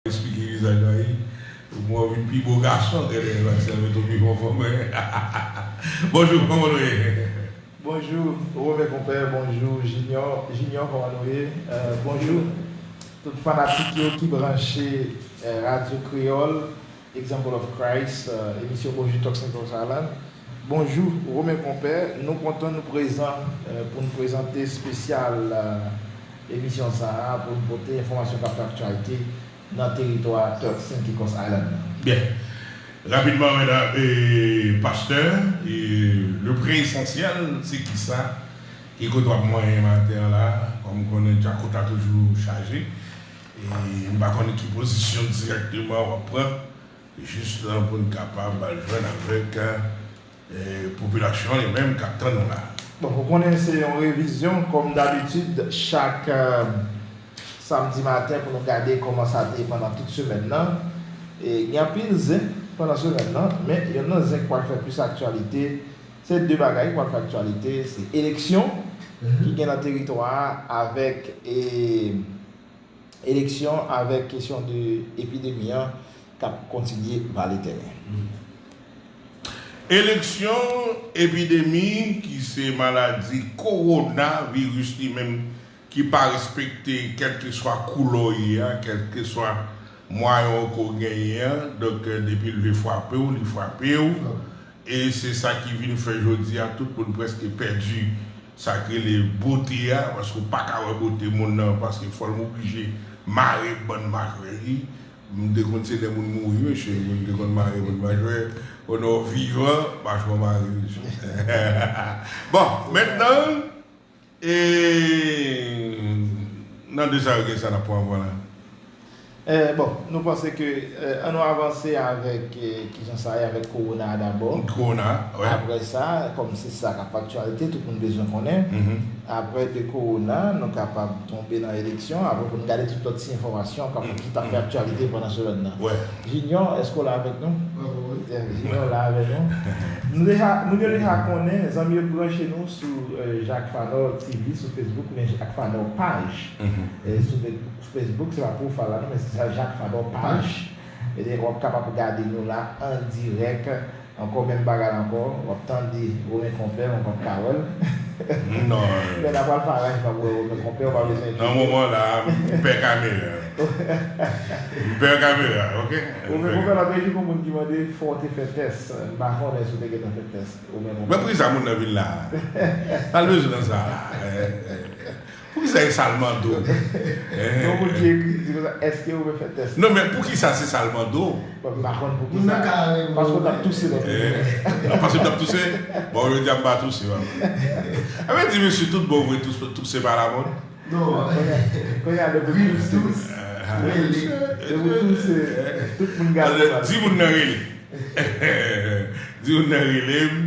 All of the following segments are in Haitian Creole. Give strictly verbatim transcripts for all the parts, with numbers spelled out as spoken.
Esplike vizaj la, wi. Mwen vin pi bo gason, gade, Maksèl met yon pifon fanm. Bonjou, kòman nou ye? Bonjou, Romen Konpè, bonjou, Junior. Junior, kòman nou ye? Euh, bonjou, tout fanatik yo ki branche, euh, Radyo Kreyòl, Example of Christ, euh, emisyon Bonjou Talk Saint Croix Island. Bonjou, Romen Konpè. Nou kontan nou prezan, euh, pou n prezante espesyal, euh, emisyon sa a, pou n pote enfòmasyon k ap fè aktyalite nan teritwa Turks and Caicos Island nan. Byen. Rapidman, medam e pastè, e le pre esansyèl, se kisa? Ki kote w ap manyen maten an la? Kòm m konnen Djakota toujou chaje. E m pa konnen ki pozisyon dirèkteman w ap pran. Jis la pou n kapab al jwenn avèk, eh, popilasyon an li menm k ap tann nou la. Bon, ou konnen se yon revizyon, kòm dabitid, chak, eh, samdi maten pou nou gade kòman sa te ye pandan tout semèn nan. E gen anpil zen pandan semèn nan, men yonn nan zen k pral fè plis aktyalite, se de bagay k pral fè aktyalite, se eleksyon ki gen nan teritwa a avèk, e, eleksyon avèk kesyon de epidemi an k ap kontinye vale tèren. Eleksyon, epidemi, ki se maladi kowonaviris li menm, ki pa respekte kèlkeswa koulè w ye a, kèlkeswa mwayen w ke w genyen an. Donk, depi l vle frape w, li frape w. E se sa ki vin fè jodi a, tout moun prèske pèdi sa k rele bote a, paske w pa ka wè bote moun nan, paske fò l oblije mare bann machwè li. M te konn se lè moun mouri, mesye, moun te konn mare bann machwè. Ou nan vivan, machwè w mare, mesye. Bon, mentnan, e, nan de sa yo, gen sa n ap pran anvan la. Eh, bon, nou panse ke, eh, ann nou avanse avèk, eh, kijan sa ye avèk kowona a dabò. Kowona, wi. Apre sa, kòm se sa k ap aktyalite, tout moun bezwen konnen. Apre de kowona, nou kapab tonbe nan eleksyon, apre pou n gade tout lòt ti enfòmasyon k ap, ki t ap fè aktyalite pandan semèn nan. Junior, èske w la avèk nou? Junior la avèk nou. Nou deja, moun yo deja konnen, zanmi yo k branche nou sou, eh, Jacques Fanor T V sou Facebook, men Jacques Fanor paj. Eh, sou Facebook, se pa pwofayl la non, men se Jacques Fanor paj. Ebyen, w ap kapab gade nou la an dirèk. Ankò, menm bagay la ankò, w ap tande Romen Konpè, men w p ap ka wè l. Non. Men n ap pral fè raj, n ap wè Romen Konpè, w pa bezwen enkyete. Nan moman la, m pè kamera. M pè kamera, oke? Romen Konpè, la, te gen yon moun ki mande, fò w te fè tès. M pa konnen si w te gentan fè tès. Romen Konpè. Men poukisa moun nan vin la? Sa l bezwen nan sa la? Eh, eh, eh. Poukisa e sa l mande w? Gen yon moun ki ekri, di konsa, èske ou fè tès? Non, men poukisa se sa l mande w? Bon, m pa konn poukisa. Paske w t ap touse lòt jou. Eh, paske m t ap touse? Bon, jodi a m pa touse, papa. Sa vle di, mesye, tout bon vre, tous-, touse pa lamòd? Non. Kounye a, kounye a, depi w touse, depi w touse, tout moun gade w. Di moun nan rele. Di moun nan rele m,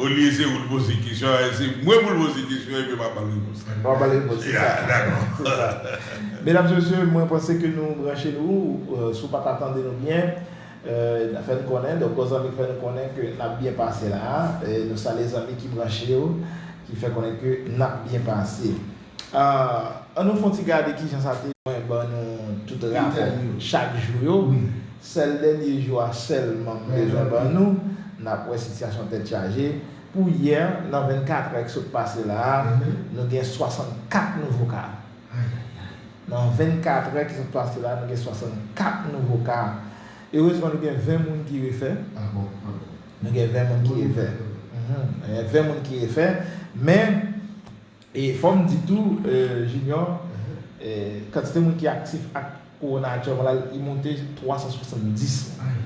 olye se ou l poze kesyon an, se mwen pou l poze kesyon an, epi m ap ba l repons la. W ap ba l repons, se sa. Ya, dakò. Se sa. Medam e mesye, mwen panse ke nou branche nou, euh, si w pa ta tande nou byen, euh, fè n konnen, donk, gon zanmi k fè nou konnen ke n ap byen pase la, euh, nou salye zanmi ki branche yo, ki fè konnen ke n ap byen pase. Ah, ann nou fè yon ti gade kijan sa te. Mwen ban nou tout rapò chak jou yo. Sèl dènye jou a sèlman m bezwen ban nou. N ap wè sitiyasyon tèt chaje. Pou yè, nan vennkatrè ki sot pase la a, nou gen swasannkat nouvo ka. Nan vennkatrè ki sot pase la a, nou gen swasannkat nouvo ka. Erezman, nou gen ven moun ki refè. Nou gen ven moun ki refè. Mhm. Nou gen ven moun ki refè. Men, E fò m di tou, eh, Junior, eh, kantite moun ki aktif ak kowona aktyèlman la, li monte twa san swasanndis moun.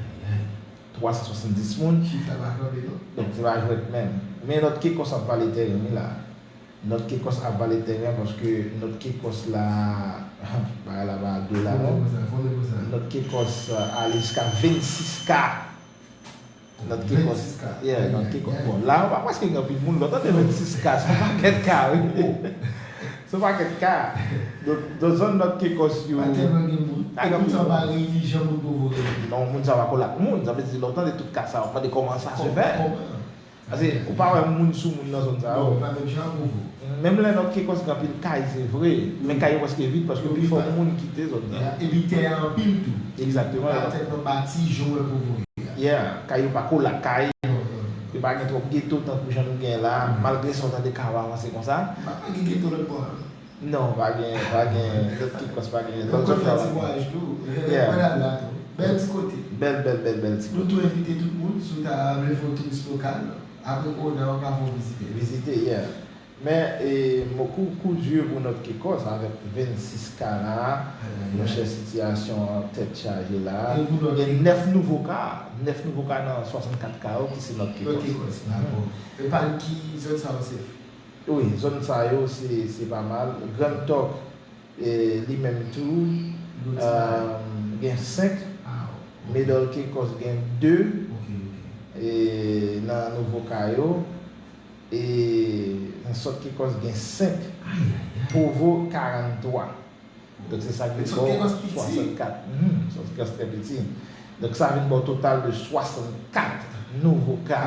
Twa san swasanndis moun. Chif la pa kanpe, non? Donk, se pa jwèt menm. Men Nòt Kekòs ap vale tèren, wi, la. Nòt Kekòs ap vale tèren paske Nòt Kekòs la, bagay la pa dwe la, non. Nòt Kekòs, eh, ale jiska vennsis ka. Nòt Kekòs. Yeah, Nòt Kekòs. Bon, la, ou pa prèske gen anpil moun. Lè w tande vennsis ka, se yon pakèt ka, wi. Se yon pakèt ka. Donk, nan zòn Nòt Kekòs yo. Pa tèlman gen moun. Epi moun sa pa reyini jan moun pwovo reyini. Non, moun sa pa kole ak moun. Sa vle di, lè w tande tout ka sa, w ap mande kòman sa se fè. Kòman? Paske ou pa wè moun sou moun nan zòn sa yo. Non, pa menm jan ak Pwovo. Menm lè Nòt Kekòs gen anpil kay, se vre, men kay yo prèske vid paske pifò moun kite zòn sa. Epi tè a anpil tou. Egzakteman. Yo pa tèlman bati jan w wè Pwovo ye a. Yeah, kay yo pa ko lakay. Yo pa gen twòp geto tankou jan nou gen la, malgre sa w tande kay yo avanse konsa. Pa gen geto lòt bò a. Non, pa gen, pa gen, Nòt Kekòs pa gen. Lòt zòn sa yo pa gen. Ti vwayaj tou. Yeah. Mwen al la tou. Bèl ti kote. Bèl, bèl, bèl, bèl ti kote. Nou tou envite tout moun, si w ta vle fè yon touris lokal, apre kowona, w ka fè yon vizite. Vizite, yeah. Men, e, mo kou, kou di pou Nòt Kekòs avèk vennsis ka la, monchè, sitiyasyon an tèt chaje la. Gen nèf nouvo ka, nèf nouvo ka nan swasannkat ka yo ki se Nòt Kekòs. Nòt Kekòs, dakò. E pa ki zòn sa yo, Sèf? Wi, zòn sa yo, se, se pa mal. Grand Turk, e, li menm tou, gen senk. Middle Caicos gen de. E, nan Nouvo Cayo. E, nan South Caicos gen senk. Provo, karannntwa. Donk, se sa ki ba w swasannkat. South Caicos trè piti. Donk, sa vin ba w total de swasannkat nouvo ka.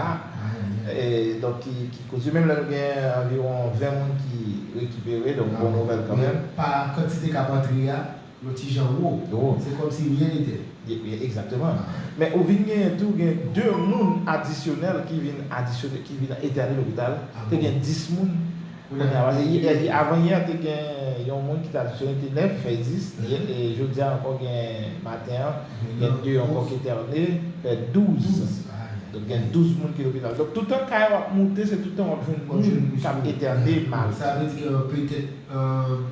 E, donk, ki, ki koze, menm lè nou gen anviwon ven moun ki rekipere, donk, bon nouvèl kanmenm. Pa kantite k ap antre a, yon ti jan wo. Se kòmsi rien n'était. Egzakteman. Men ou vin genyen tou, gen de moun adisyonèl ki vin adisyone, ki vin entène lopital. Te gen dis moun. Kounye a, paske avan yè, te gen yon moun ki t adisyone, te nèf, fè dis. E jodi a ankò gen, maten an, gen de ankò ki entène, fè douz. Donk, gen douz moun ki lopital. Donk, toutan ka yo ap moute, se toutan w ap jwenn moun k ap entène mal. Sa vle di ke petèt,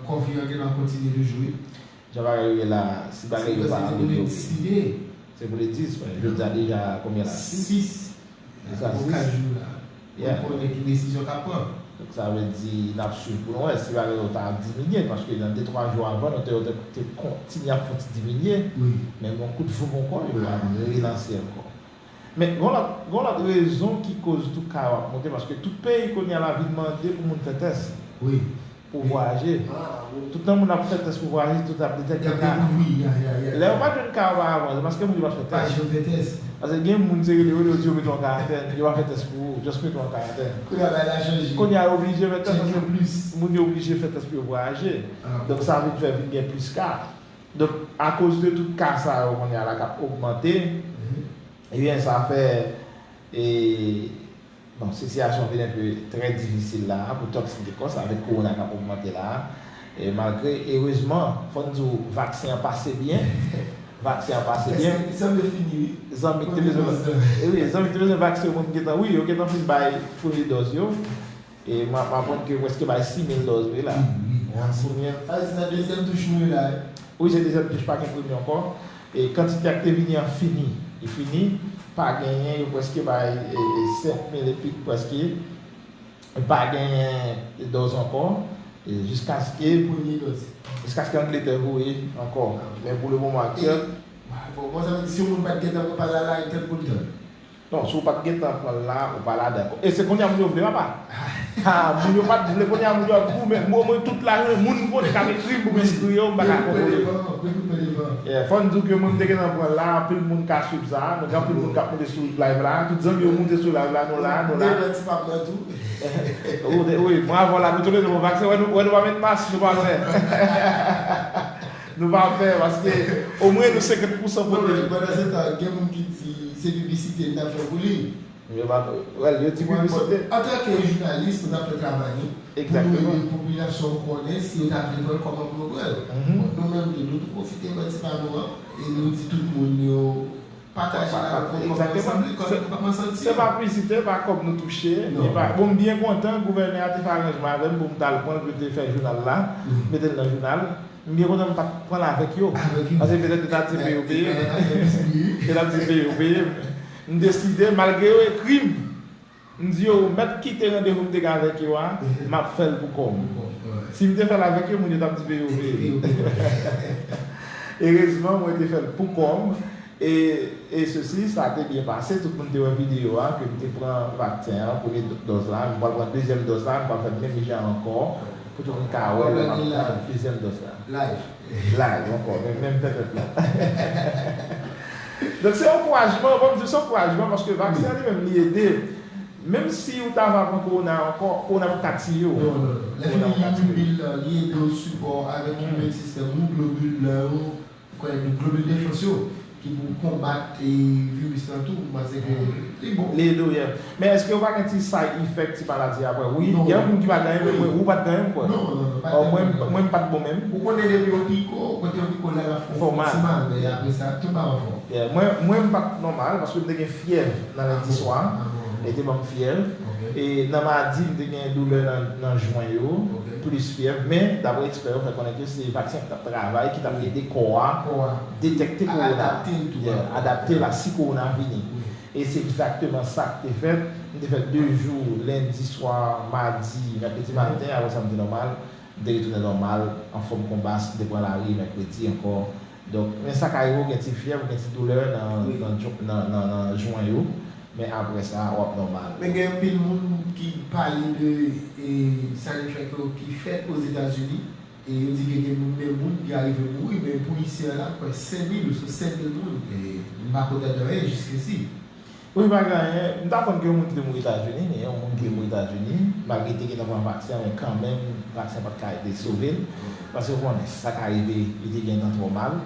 kòfi an gentan kontinye toujou, wi. Jan bagay yo ye la, si bagay yo pa amelyore. Se pou le dis, men jodi a deja konbyen la? Sis. Deja sis. Kat jou la. Pou n konnen ki desizyon k ap pran. Donk, sa vle di, n ap swiv pou nou wè si bagay yo ta diminye, paske nan de twa jou avan, nou te, yo te, te kontinye ap fè ti diminye. Men yon kout voum ankò, yo ap relanse ankò. Men, gon lòt, gon lòt rezon ki koz tou ka yo ap monte, paske tout peyi kounye a la vin mande pou moun fè tès. Wi. Pou vwayaje. Toutan moun ap fè tès pou vwayaje, tout ap detèkte ka. Lè yo pa t jwenn ka yo pa avanse, paske moun yo pa t fè tès. Paske gen moun se rele yo, yo di yo mete w an karantèn, yo pa fè tès pou ou, just mete w an karantèn. Kounye a yo oblije fè tès, paske moun yo oblije fè tès pou yo vwayaje. Donk sa vin fè vin gen plis ka. Donk, akoz de tout ka sa yo kounye a la k ap ogmante, ebyen, sa fè, e, bon, sitiyasyon vin enpe trè difisil la pou Turks and Caicos avèk kowona k ap ogmante la. E malgre, erezman, fò n di w, vaksen an pase byen. Vaksen an pase byen. Zanmi k te bezwen, e wi, zanmi k te bezwen vaksen yo, moun gentan, wi, yo gentan fin bay premye dòz yo. E m ap aprann ke yo prèske bay sis mil dòz, wi, la. Wi, wi. Sa vle di nan dezyèm touch nou ye la, wi. Wi, se dezyèm touch, pa gen premye ankò. E kantite a ki te vini an fini. Li fini, pa genyen, yo prèske bay, e, e, senk mil epi prèske. Pa genyen dòz ankò. E jiskaske, premye dòz. Jiskaske Angletè voye ankò. Men pou le moman aktyèl. Bon, bon, sa vle di si yon moun pa t gentan pran pa l la, la, li tann pou l tann. Non, si w pa t gentan pran l la, ou pa ladan. E se kounye a moun yo vle, papa. Ha, moun yo pa t vle, kounye a moun yo ap goumen. Mwen, mwen, tout lajounen, moun m konnen k ap ekri m pou m enskri yo, m pa ka kontwole. Yeah, fò n di w ke mwen, m te gentan pran l la, anpil moun ka swiv sa, nou gen anpil moun k ap monte sou live la, tout zanmi yo monte sou live la, nou la, nou la. Wi, mwen avè w la, nou tou le de pran vaksen, wè nou, wè nou pa met mas, nou pa fè. Nou pa fè, paske omwen nou senkant pousan pote. Pandan se tan, gen moun ki di se piblisite n ap fè pou li. Yo pa, well, yo di piblisite. Antanke jounalis, nou t ap fè travay nou pou nou ede popilasyon konnen si yo ta vle pran l, kòman pou yo pran l. Bon, nou menm tou, nou tou pwofite ban ti pa nou an, e nou di tout moun yo pataje l avèk nou, kòman nou sanble, kòman nou santi yo. Se pa piblisite, se pa kòb nou touche, e pa, bon, m byen kontan, gouvènè a te fè aranjman avè m pou m t al pran l, pou yo te fè jounal la, mete l nan jounal. M byen kontan m pa t pran l avèk yo. Paske petèt yo t ap di se yo peye m. Yo t ap di se yo peye m. M deside, malgre yo ekri m, m di yo, mèt kite randevou m te gen avèk yo a, m ap fè l pou kò m. Si m te fè l avèk yo, moun yo t ap di se yo peye m. Erezman, mwen te fè l pou kò m. E, e sesi, sa te byen pase. Tout moun te wè videyo a, ke m te pran vaksen an, premye do-, dòz la. M pral pran dezyèm dòz la, m pral fè l menm jan ankò. Pou tout moun ka wè lè m ap pran dezyèm dòz la. Live. Live ankò, men menm pèpèt la. Donk, se ankourajman, bon, m di se ankourajman, paske vaksen an li menm, li ede. Menm si ou ta va pran kowona ankò, kowona poko ka tiye w. Non, non, non. Lè fini li bil, li ede w sipò avèk immune system ou, globil blan yo, ou konnen globil defans yo, ki pou konbat e, viris lan tou, m panse ke li bon. Li ede w, yeah. Men èske ou pa gen ti side effect, ti maladi apre? Wi, gen moun ki pa genyen, men ou pa t genyen, m kwè. Non, non, non, pa t genyen. Mwen, mwen m pa t bon menm. Ou konnen depi yo pike w, kote yo pike w la, l ap fè w ti mal, men apre sa, tout bagay anfòm. Yeah, mwen, mwen m pa t nòmal, paske m te gen fyèv nan lendi swa. E te ban m fyèv. E nan madi, m te gen doulè nan, nan jwen yo, plis fyèv. Men, daprè ekspè yo, fè konnen ke se vaksen ki t ap travay, ki t ap ede kò a detèkte kowona. Adapte l tou. Yeah, adapte l a si kowona vini. E se egzakteman sa k te fèt. M te fè de jou, lendi swa, madi, mèkredi maten, apre sa m te nòmal. M te retounen nòmal, anfòm konbas, m te pran lari mèkredi ankò. Donk, men sa ka rive w gen ti fyèv, ou gen ti doulè nan, nan, nan, nan, nan jwen yo, men apre sa, w ap nòmal. Men gen anpil moun ki pale de e, side effect yo ki fèt Ozetazini, e yo di ke gen moun, men moun ki arive mouri, men pou isi a la, kwè senk mil ou sou senk mil moun, e m pa konn tande anyen jiskisi. Wi, pa gen anyen. M t aprann ke yon moun ki te mouri Etazini, men yon moun ki te mouri Etazini, malgre li te gentan pran vaksen an, men kanmenm, vaksen pa t ka ede sove l. Paske ou konnen, sa ka rive, li te gentan twò mal.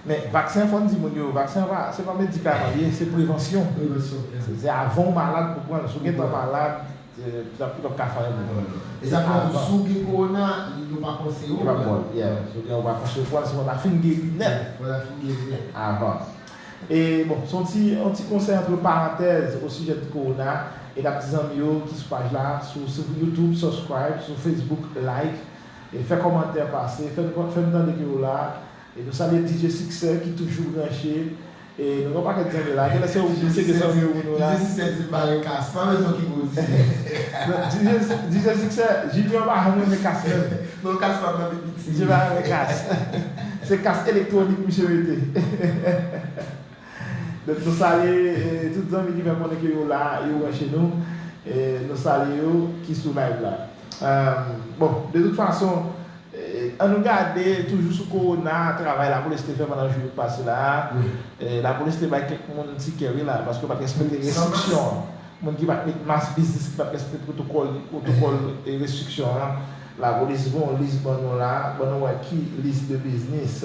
Men vaksen, fò n di moun yo, vaksen an pa, se pa medikaman li ye, se prevansyon. Se, se avan w malad pou pran l. Si w gentan malad, e, li p ap ka fè anyen pou ou. E sa fè tou, si w gen kowona, yo pa konseye w pran l. Yo pa ba w l, yeah. Si w gen, yo pa konseye w pran l, se fò w ta fin geri nèt. Fò w ta fin geri nèt. Avan. E, bon, se yon ti, yon ti konsèy antre parantèz o sijè de kowona. E n ap di zanmi yo ki sou paj la, sou, sou YouTube, subscribe, sou Facebook, like. E fè kòmantè pase, fè n, fè n tande ke w la. E nou salye D J Siksè ki toujou branche. E nou gen yon pakèt zanmi la. Genlè se ou, se de zanmi ou nou la. D J Siksè di l pa gen kas. Pa bezwen ki pou di. D J, D J Siksè, Junior pa janm renmen kas menm. Non, kas pa nan pi piti. Misye pa renmen kas. Se kas elektwonik misye mete. Donk, nou salye, e, tout zanmi ki fè konnen ke yo la, yo branche nou. E, nou salye yo ki sou live la. E, bon, de tout fason, e, ann nou gade toujou sou kowona, travay lapolis te fè pandan jou yo pase la a. E, lapolis te bay kèk moun tikè, wi, la, paske yo pa t respekte restriksyon an. Moun ki pa t met mas, biznis ki pa t respekte pwotokòl, pwotokòl e restriksyon an. Lapolis voye yon lis ban nou la, ban nou wè ki lis de biznis.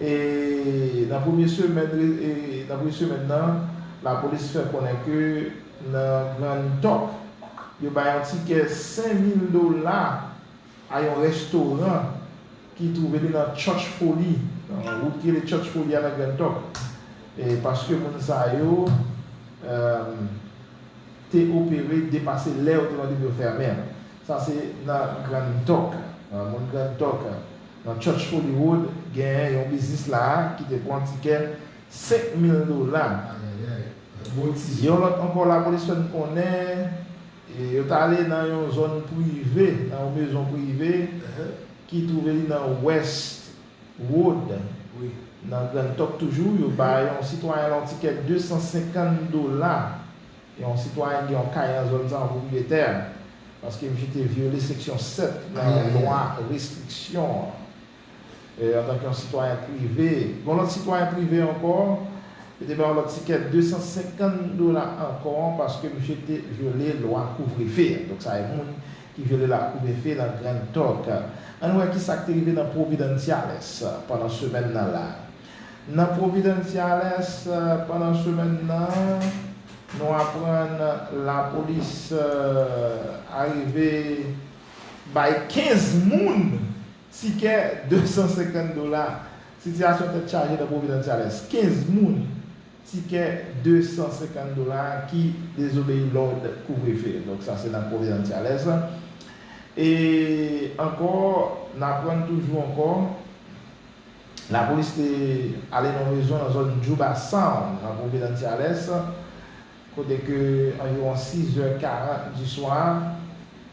E nan premye semèn, e nan premye semèn nan, lapolis fè konnen ke nan Grand Turk, yo bay yon tikè senk mil dola a yon restoran ki twouve li nan Church Folly, nan wout ki rele Church Folly a nan Grand Turk. E paske moun sa yo, e, te opere depase lè yo te mande pou yo fèmen an. Sa se nan Grand Turk. Nan moun Grand Turk, nan Church Folly Road, gen yon biznis la ki te pran tikè senk mil dola. Yon lòt ankò, lapolis fè n konnen, e, yo t ale nan yon zòn prive, nan yon mezon prive ki twouve li nan West Road, nan Grand Turk toujou. Yo bay yon sitwayen la yon tikè de san senkant dola. Yon sitwayen gen yon kay nan zòn sa an pwopriyetè, paske misye te vyole seksyon sèt nan lwa restriksyon an, e, antanke yon sitwayen prive. Yon lòt sitwayen prive ankò, yo te bay yon lòt tikè de san senkant dola ankò, paske misye te vyole lwa kouvrefe. Donk, sa e moun ki vyole lwa kouvrefe nan Grand Turk. Ann wè ki sa k te rive nan Providenciales pandan semèn nan la. Nan Providenciales, pandan semèn nan, nou aprann lapolis, e, arive bay kenz moun tikè de san senkant dola. Sitiyasyon tèt chaje nan Providenciales. Kenz moun tikè de san senkant dola ki dezobeyi lòd kouvrefe. Donk, sa se nan Providenciales. E ankò, n aprann toujou ankò, lapolis te ale nan yon mezon nan zòn Juba Sound, nan Providenciales, kote ke anviwon sis è karant di swa,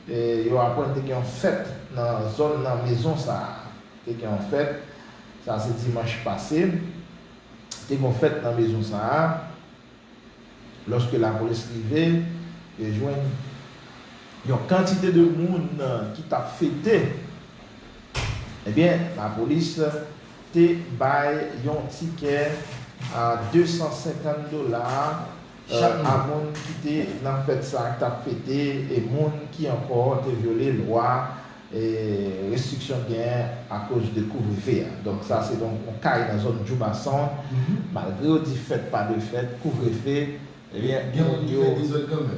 e, yo aprann te gen yon fèt nan zòn nan, mezon sa a. Te gen yon fèt, sa se dimanch pase. Te gen yon fèt nan mezon sa a. Lòske lapolis rive, yo jwenn yon kantite de moun ki t ap fete. Ebyen, lapolis te bay yon tikè a de san senkant dola a moun ki te nan fèt sa a, ki t ap fete, e moun ki ankò te vyole lwa e restriksyon gen akoz de kouvrefe a. Donk, sa se donk yon kay nan zòn Djouba Sound. Malgre yo di fèt pa de fèt, kouvrefe, ebyen, moun yo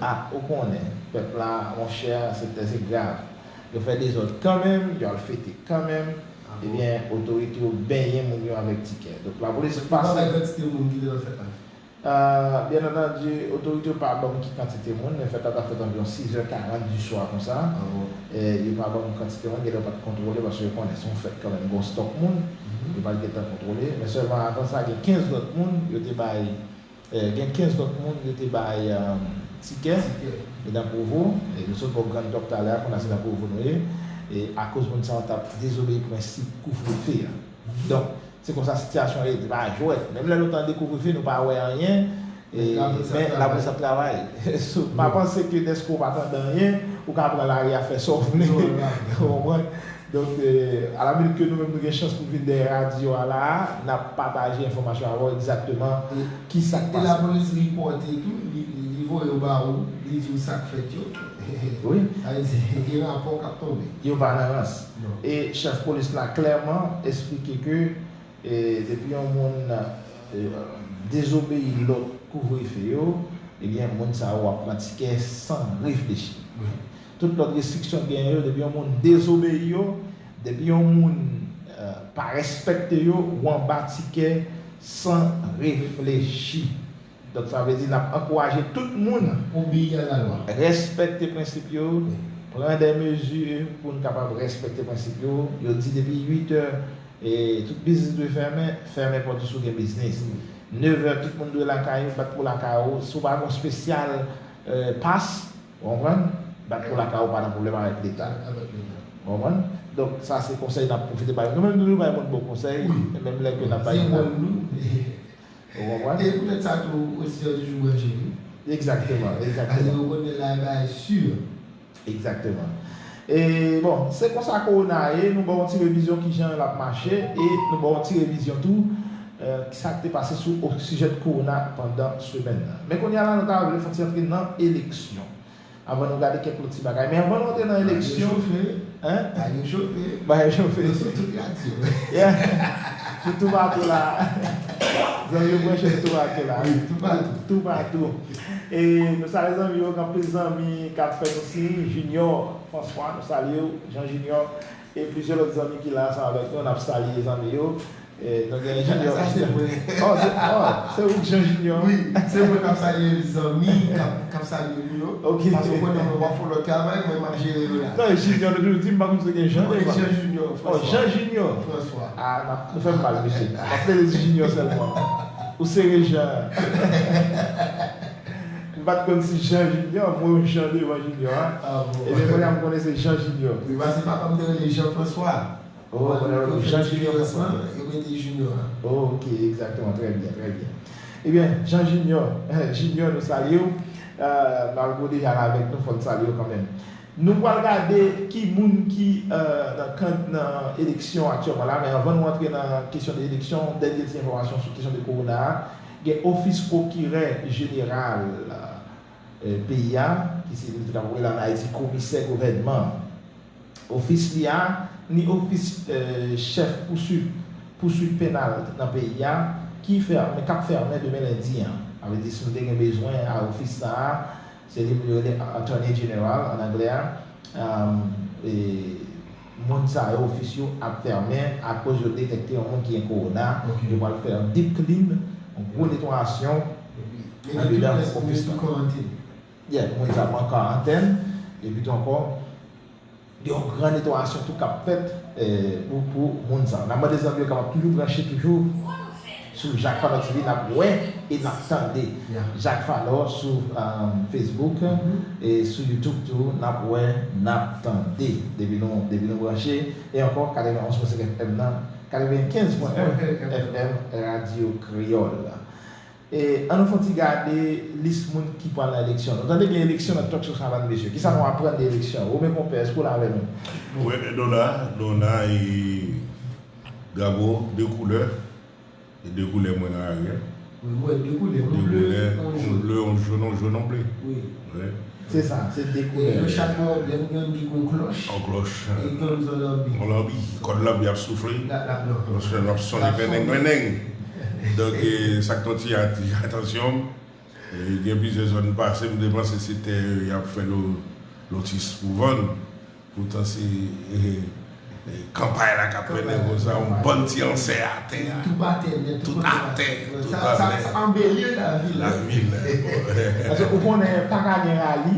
ap, ou konnen, pèp la, monchè, se tè, se grav. Yo fè dezòd kanmenm, yo al fete kanmenm. Ebyen, otorite yo benyen moun yo avèk tikè. Donk, lapolis pase. Kantite moun ki te nan fèt la? Byen antandi, otorite yo pa ban m ki kantite moun, men fèt la ta fèt anviwon sis è karant di swa konsa. E yo pa ban m kantite moun, genlè yo pa t kontwole paske yo konnen se yon fèt kanmenm, gen yon stòk moun. Yo pa t gentan kontwole, men sèlman avan sa, gen kenz lòt moun yo te bay, e, gen kenz lòt moun yo te bay, e, tikè. E nan Pwovo, e nou sot bò Grand Top talè a, kounye a se nan Pwovo nou ye, e akoz moun sa yo t ap dezobeyi prensip kouvrefe a. Donk, se konsa sitiyasyon an ye, se pa jwèt. Menm lè nou tande kouvrefe, nou pa wè anyen. E, men lapolis ap travay. So, pa panse ke dèske w pa tande anyen, ou ka pran lari a fè sa w vle. Ou konprann? Donk, e, alaminit ke nou menm nou gen chans pou vin dèyè radyo a la a, n ap pataje enfòmasyon avè w egzakteman ki sa k pase. E lapolis ripòte tou, li, li, li voye yo ba ou, li di w sa k fèt yo. Wi. Sa vle di, gen rapò k ap tonbe. Yo pa nan rans. E chèf polis la klèman esplike ke, e, depi yon moun, e, dezobeyi lòd kouvrefe yo, ebyen, moun sa yo ap pran tikè san reflechi. Tout lòt restriksyon k genyen yo, depi yon moun dezobeyi yo, depi yon moun, e, pa respekte yo, ou anba tikè san reflechi. Donk, sa vle di n ap ankouraje tout moun obeyi a la lwa, respekte prensip yo, pran de mezi pou n kapab respekte prensip yo. Yo di depi uit è, e, tout biznis dwe fèmen, fèmen pòt ou si w gen biznis. Nèf è, tout moun dwe lakay ou, bat pou lakay ou. Si w pa gen yon spesyal, e, pas, ou konprann? Bat pou lakay ou, pa nan pwoblèm avèk Leta. Ou konprann? Donk, sa se konsèy n ap pwofite bay. Nou menm tou, nou bay moun bon konsèy, menm lè ke n ap bay moun. Ou konprann? E poutèt sa tou, oditè yo toujou branche, wi. Egzakteman, egzakteman. Paske yo konnen la e bagay si. Egzakteman. E, bon, se konsa kowona ye, nou ba w yon ti revizyon kijan l ap mache, e nou ba w yon ti revizyon tou, e, sa k te pase sou, o sijè de kowona pandan semèn nan. Men kounye a la, nou ta vle fè yon ti antre nan eleksyon. Avan nou gade kèk lòt ti bagay. Men avan nou antre nan eleksyon, bagay chofe. Bagay chofe. Bagay chofe. Nou sou tout radyo. Nou toupatou la. Zanmi yo branche nou toupatou la. Wi, toupatou. Toupatou. E nou salye zanmi yo, gen anpil zanmi k ap fè nou siy. Junior François, nou salye w. Jean Junior. E plizyè lòt zanmi ki la ansanm avèk nou, n ap salye zanmi yo. E, nou gen Junior. Sa se mwen. Oh, se, oh, se ou k Jean Junior? Wi, se mwen k ap salye zanmi, k ap, k ap salye nou yo. Ok. Paske w konnen mwen, w ap fè lòt travay, mwen, m ap jere yo la. Non, Junior, nou toujou di, m pa konn si w gen Jean devan. Jean Junior François. Oh, Jean Junior François. Ah, n ap, nou fè m mal, mesye. M ap rele Junior sèlman. Ou sere Jean. M pa t konn si Jean Junior, mwen, Jean devan Junior, a. Ah bon. Ebyen, kounye a, m konnen se Jean Junior. Wi, paske papa m te rele Jean François. Oh, kounye a, yo fè diferans lan, yo mete Junior la. Oh, ok, egzakteman, trè byen, trè byen. Ebyen, Jean Junior, Junior, nou salye w. Euh, malgre w deja la avèk nou, fò n salye w kanmenm. Nou pral gade ki moun ki, euh, nan kan, nan eleksyon aktyèlman la, men anvan nou antre nan kesyon de eleksyon, dènye ti enfòmasyon sou kesyon de kowona a, gen ofis pwokirè jeneral, euh, peyi a, ki se, nou ta pral rele ann Ayiti, komisè gouvènman. Ofis li a, ni ofis, euh, chèf pouswit, pouswit penal nan peyi a, ki fèmen, k ap fèmen demen lendi an. Sa vle di, si nou te gen bezwen a ofis sa a, se li moun yo rele Attorney General ann anglè a. Euh, e moun sa yo, ofis yo ap fèmen akoz yo detekte yon moun ki gen kowona. Ok. Yo pral fè yon deep clean, yon gwo netwayasyon andedan ofis la. Yeah, moun sa ap an karantèn, epi tou ankò, gen yon gran netwayasyon tou k ap fèt, eh, pou, pou moun sa. N ap mande zanmi yo kapab toujou branche toujou sou Jacques Falor T V, n ap wè e n ap tande. Yeah. Jacques Falor sou, um, Facebook, mhm, e sou YouTube tou, n ap wè, n ap tande. Depi nou, depi nou branche, e ankò, katrevenn onz pwen senk F M nan, katrevenkenz pwen en F M, Radyo Kreyòl. E, ann nou fè yon ti gade lis moun ki pral nan eleksyon. Nou tande gen eleksyon nan talk show Savann, mesye. Kisa nou aprann de eleksyon? Romain Compère, èske w la avè nou? Wi, nou la, nou la, e drapo, de koulè, e de koulè mwen nan lari a. Wi, m wè de koulè, yon ble, yon jòn. Yon ble, yon jòn, yon jòn, yon ble. Wi. Wi. Se sa, se de koulè. E yo chak gen yon anblèm, gen youn ki gen yon klòch. Yon klòch. E gen youn se yon lanbi. Yon lanbi. Kòd lanbi ap soufle. L ap, l ap, non. L ap sonnen, l ap sonnen, glenneng, glenneng. Donk, e, sa k ton ti ati-, atansyon. E, gen plizyè zòn m pase, m te panse se tè yo y ap fè lo-, lotis pou vann. Poutan se, e, e, kanpay la k ap mennen konsa, yon bann ti ansè atè a. Tout atè, nèt, tout atè, tout atè. Sa anbeli lavil. Lavil, bon. Paske ou konnen, pa ka gen rali,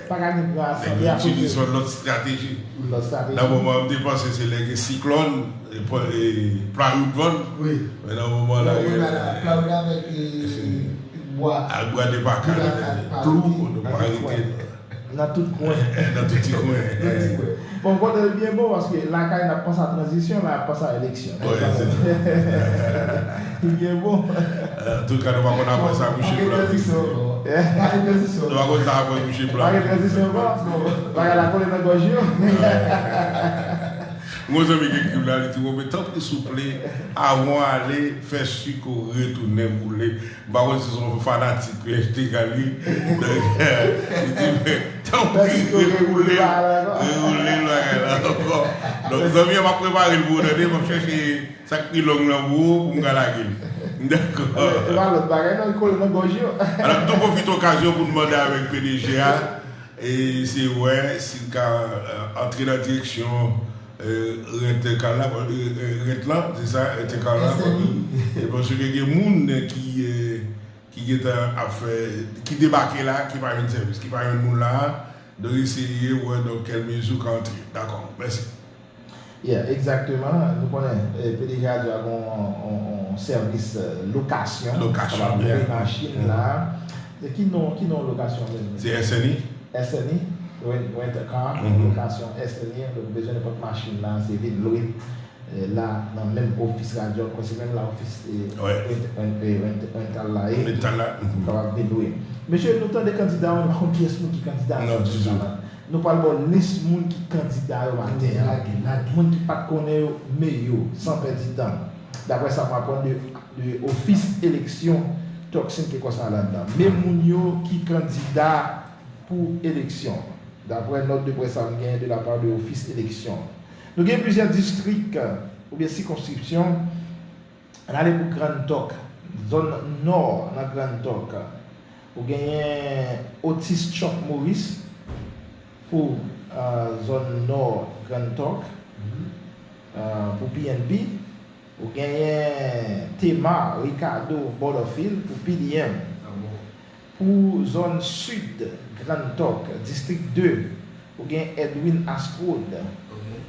pa ka gen gran asanble akoz de lòt estrateji. Lòt estrateji. Nan moman an, m te panse se lè gen siklòn, e, pla wout vann. Wi. Men nan moman la, gen pla wout avèk, e, bwa. Ak bwa de paka, klou, nou pa rete. Nan tout kwen. Nan tout ti kwen. Nan ti kwen. Bon, m kontan, li byen bon, paske lakay n ap panse a tranzisyon, la n ap panse a eleksyon. Wi, se sa. Li byen bon. Antouka, nou pa konn apre sa, mouche blan. Pa gen tranzisyon ankò. Pa gen tranzisyon. Nou pa konn sa apre mouche blan. Pa gen tranzisyon ankò. Bagay la kole nan gòj yo. Yon zanmi ki ekri m la, li di, "Women, tanpri souple, avan w ale, fè si ke w retounen boule." M pa konn si se yon fanatik P S G k al li. Donk, li di, "Men, tanpri, rewoule, rewoule bagay la ankò." Donk, zanmi an, m ap prepare l pou ou, tande, m ap chèche sa k pi long nan pou ou, pou m ka lage l. Dakò. E pa lòt bagay, non, li kole nan gòj yo. Alò, m tou pwofite okazyon pou n mande avèk P D G a, e se wè si l ka, e, antre nan direksyon, e, rent kay la, e, e, rent lan, se sa, rent kay la. E paske gen moun ki, e, ki gentan ap fè, ki debake la, ki pa jwenn sèvis, ki pa jwenn moun la, donk eseye wè nan kèl mezi w ka antre. Dakò, mèsi. Yeah, egzakteman. Nou konnen, eh, P D G a di a gon, on, on sèvis, eh, lokasyon. Lokasyon, yeah. Kapab lwe machin la. Se ki non, ki non lokasyon menm? Se S N I? S N I, rent, rent a car, lokasyon S N I, donk bezwen nenpòt machin la, se vin lwe. Eh, la, nan menm ofis radyo, kwen se menm la ofis, eh, rent, rent, eh, rent, rental la ye. Rental la. Ou kapab vin lwe. Mesye, nou tande kandida yo, nou pa konn kiyès moun ki kandida. Non, ditou. Nou pral ba w lis moun ki kandida yo maten an. Lage, lage. Moun ki pa t konnen yo, men yo, san pèdi tan. Daprè sa m aprann de, de ofis eleksyon, Turkson Kekos pa ladan. Men moun yo ki kandida pou eleksyon. Daprè nòt de près sa m genyen de la part de ofis eleksyon. Nou gen plizyè distrik, euh, oubyen sikonskripsyon. Ann ale pou Grand Turk, zòn nò nan Grand Turk. Ou genyen Otis Chuck Morris pou, euh, zòn nò Grand Turk, euh, pou P N P. Ou genyen Tema Ricardo Butterfield pou P D M. Pou zòn sid Grand Turk, distrik de, ou gen Edwin Astraude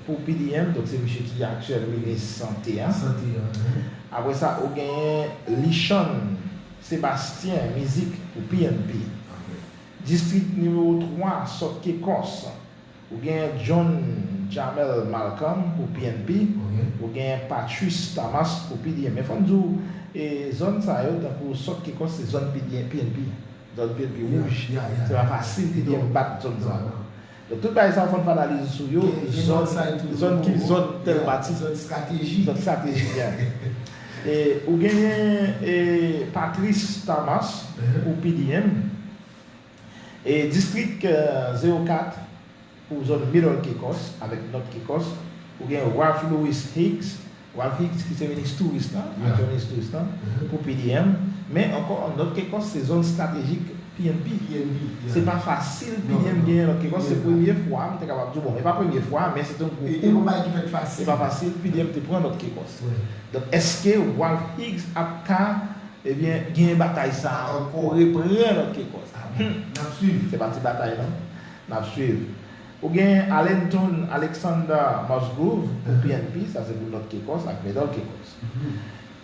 pou P D M, donk se misye ki aktyèl minis sante a. Sante a, wi. Apre sa, ou genyen Lichann Sébastien Mizik pou P N P. Distrik nimewo twa, Sòt Kekòs, ou gen John Jamel Malcolm pou P N P, ou gen Patrice Thomas pou P D M. Men fò m di w, e, zòn sa yo, tankou Sòt Kekòs, se zòn P D M, P N P. Zòn P N P wouj. Se pa fasil P D M bat zòn sa yo. Donk, tout bagay sa yo, fò n fè analiz sou yo. Zòn, zòn ki zòn tèl pati. Zòn estratejik. Zòn estratejik, yeah. E, ou genyen, e, Patrice Thomas pou P D M. E distrik, eh, zewo kat pou zòn Middle Kekos avèk North Kekos, ou gen Ralph Louis Higgs, Ralph Higgs ki se minis touris lan, aktyèl minis touris lan, pou P D M. Men ankò, North Kekos se zòn estratejik P N P. Se pa fasil P D M genyen North Kekos, se premye fwa, m te kapab di w, bon, e pa premye fwa, men se te yon gwo kou. Se pa fasil P D M te pran North Kekos. Donk, èske Ralph Higgs ap ka Ebyen, genyen batay sa a ankò, reprann North Kekos. Ah bon. Hmm. N ap swiv. Se pa ti batay non. N ap swiv. Ou gen Allenton Alexander Musgrove pou P N P, sa se pou North Kekos ak Middle Kekos.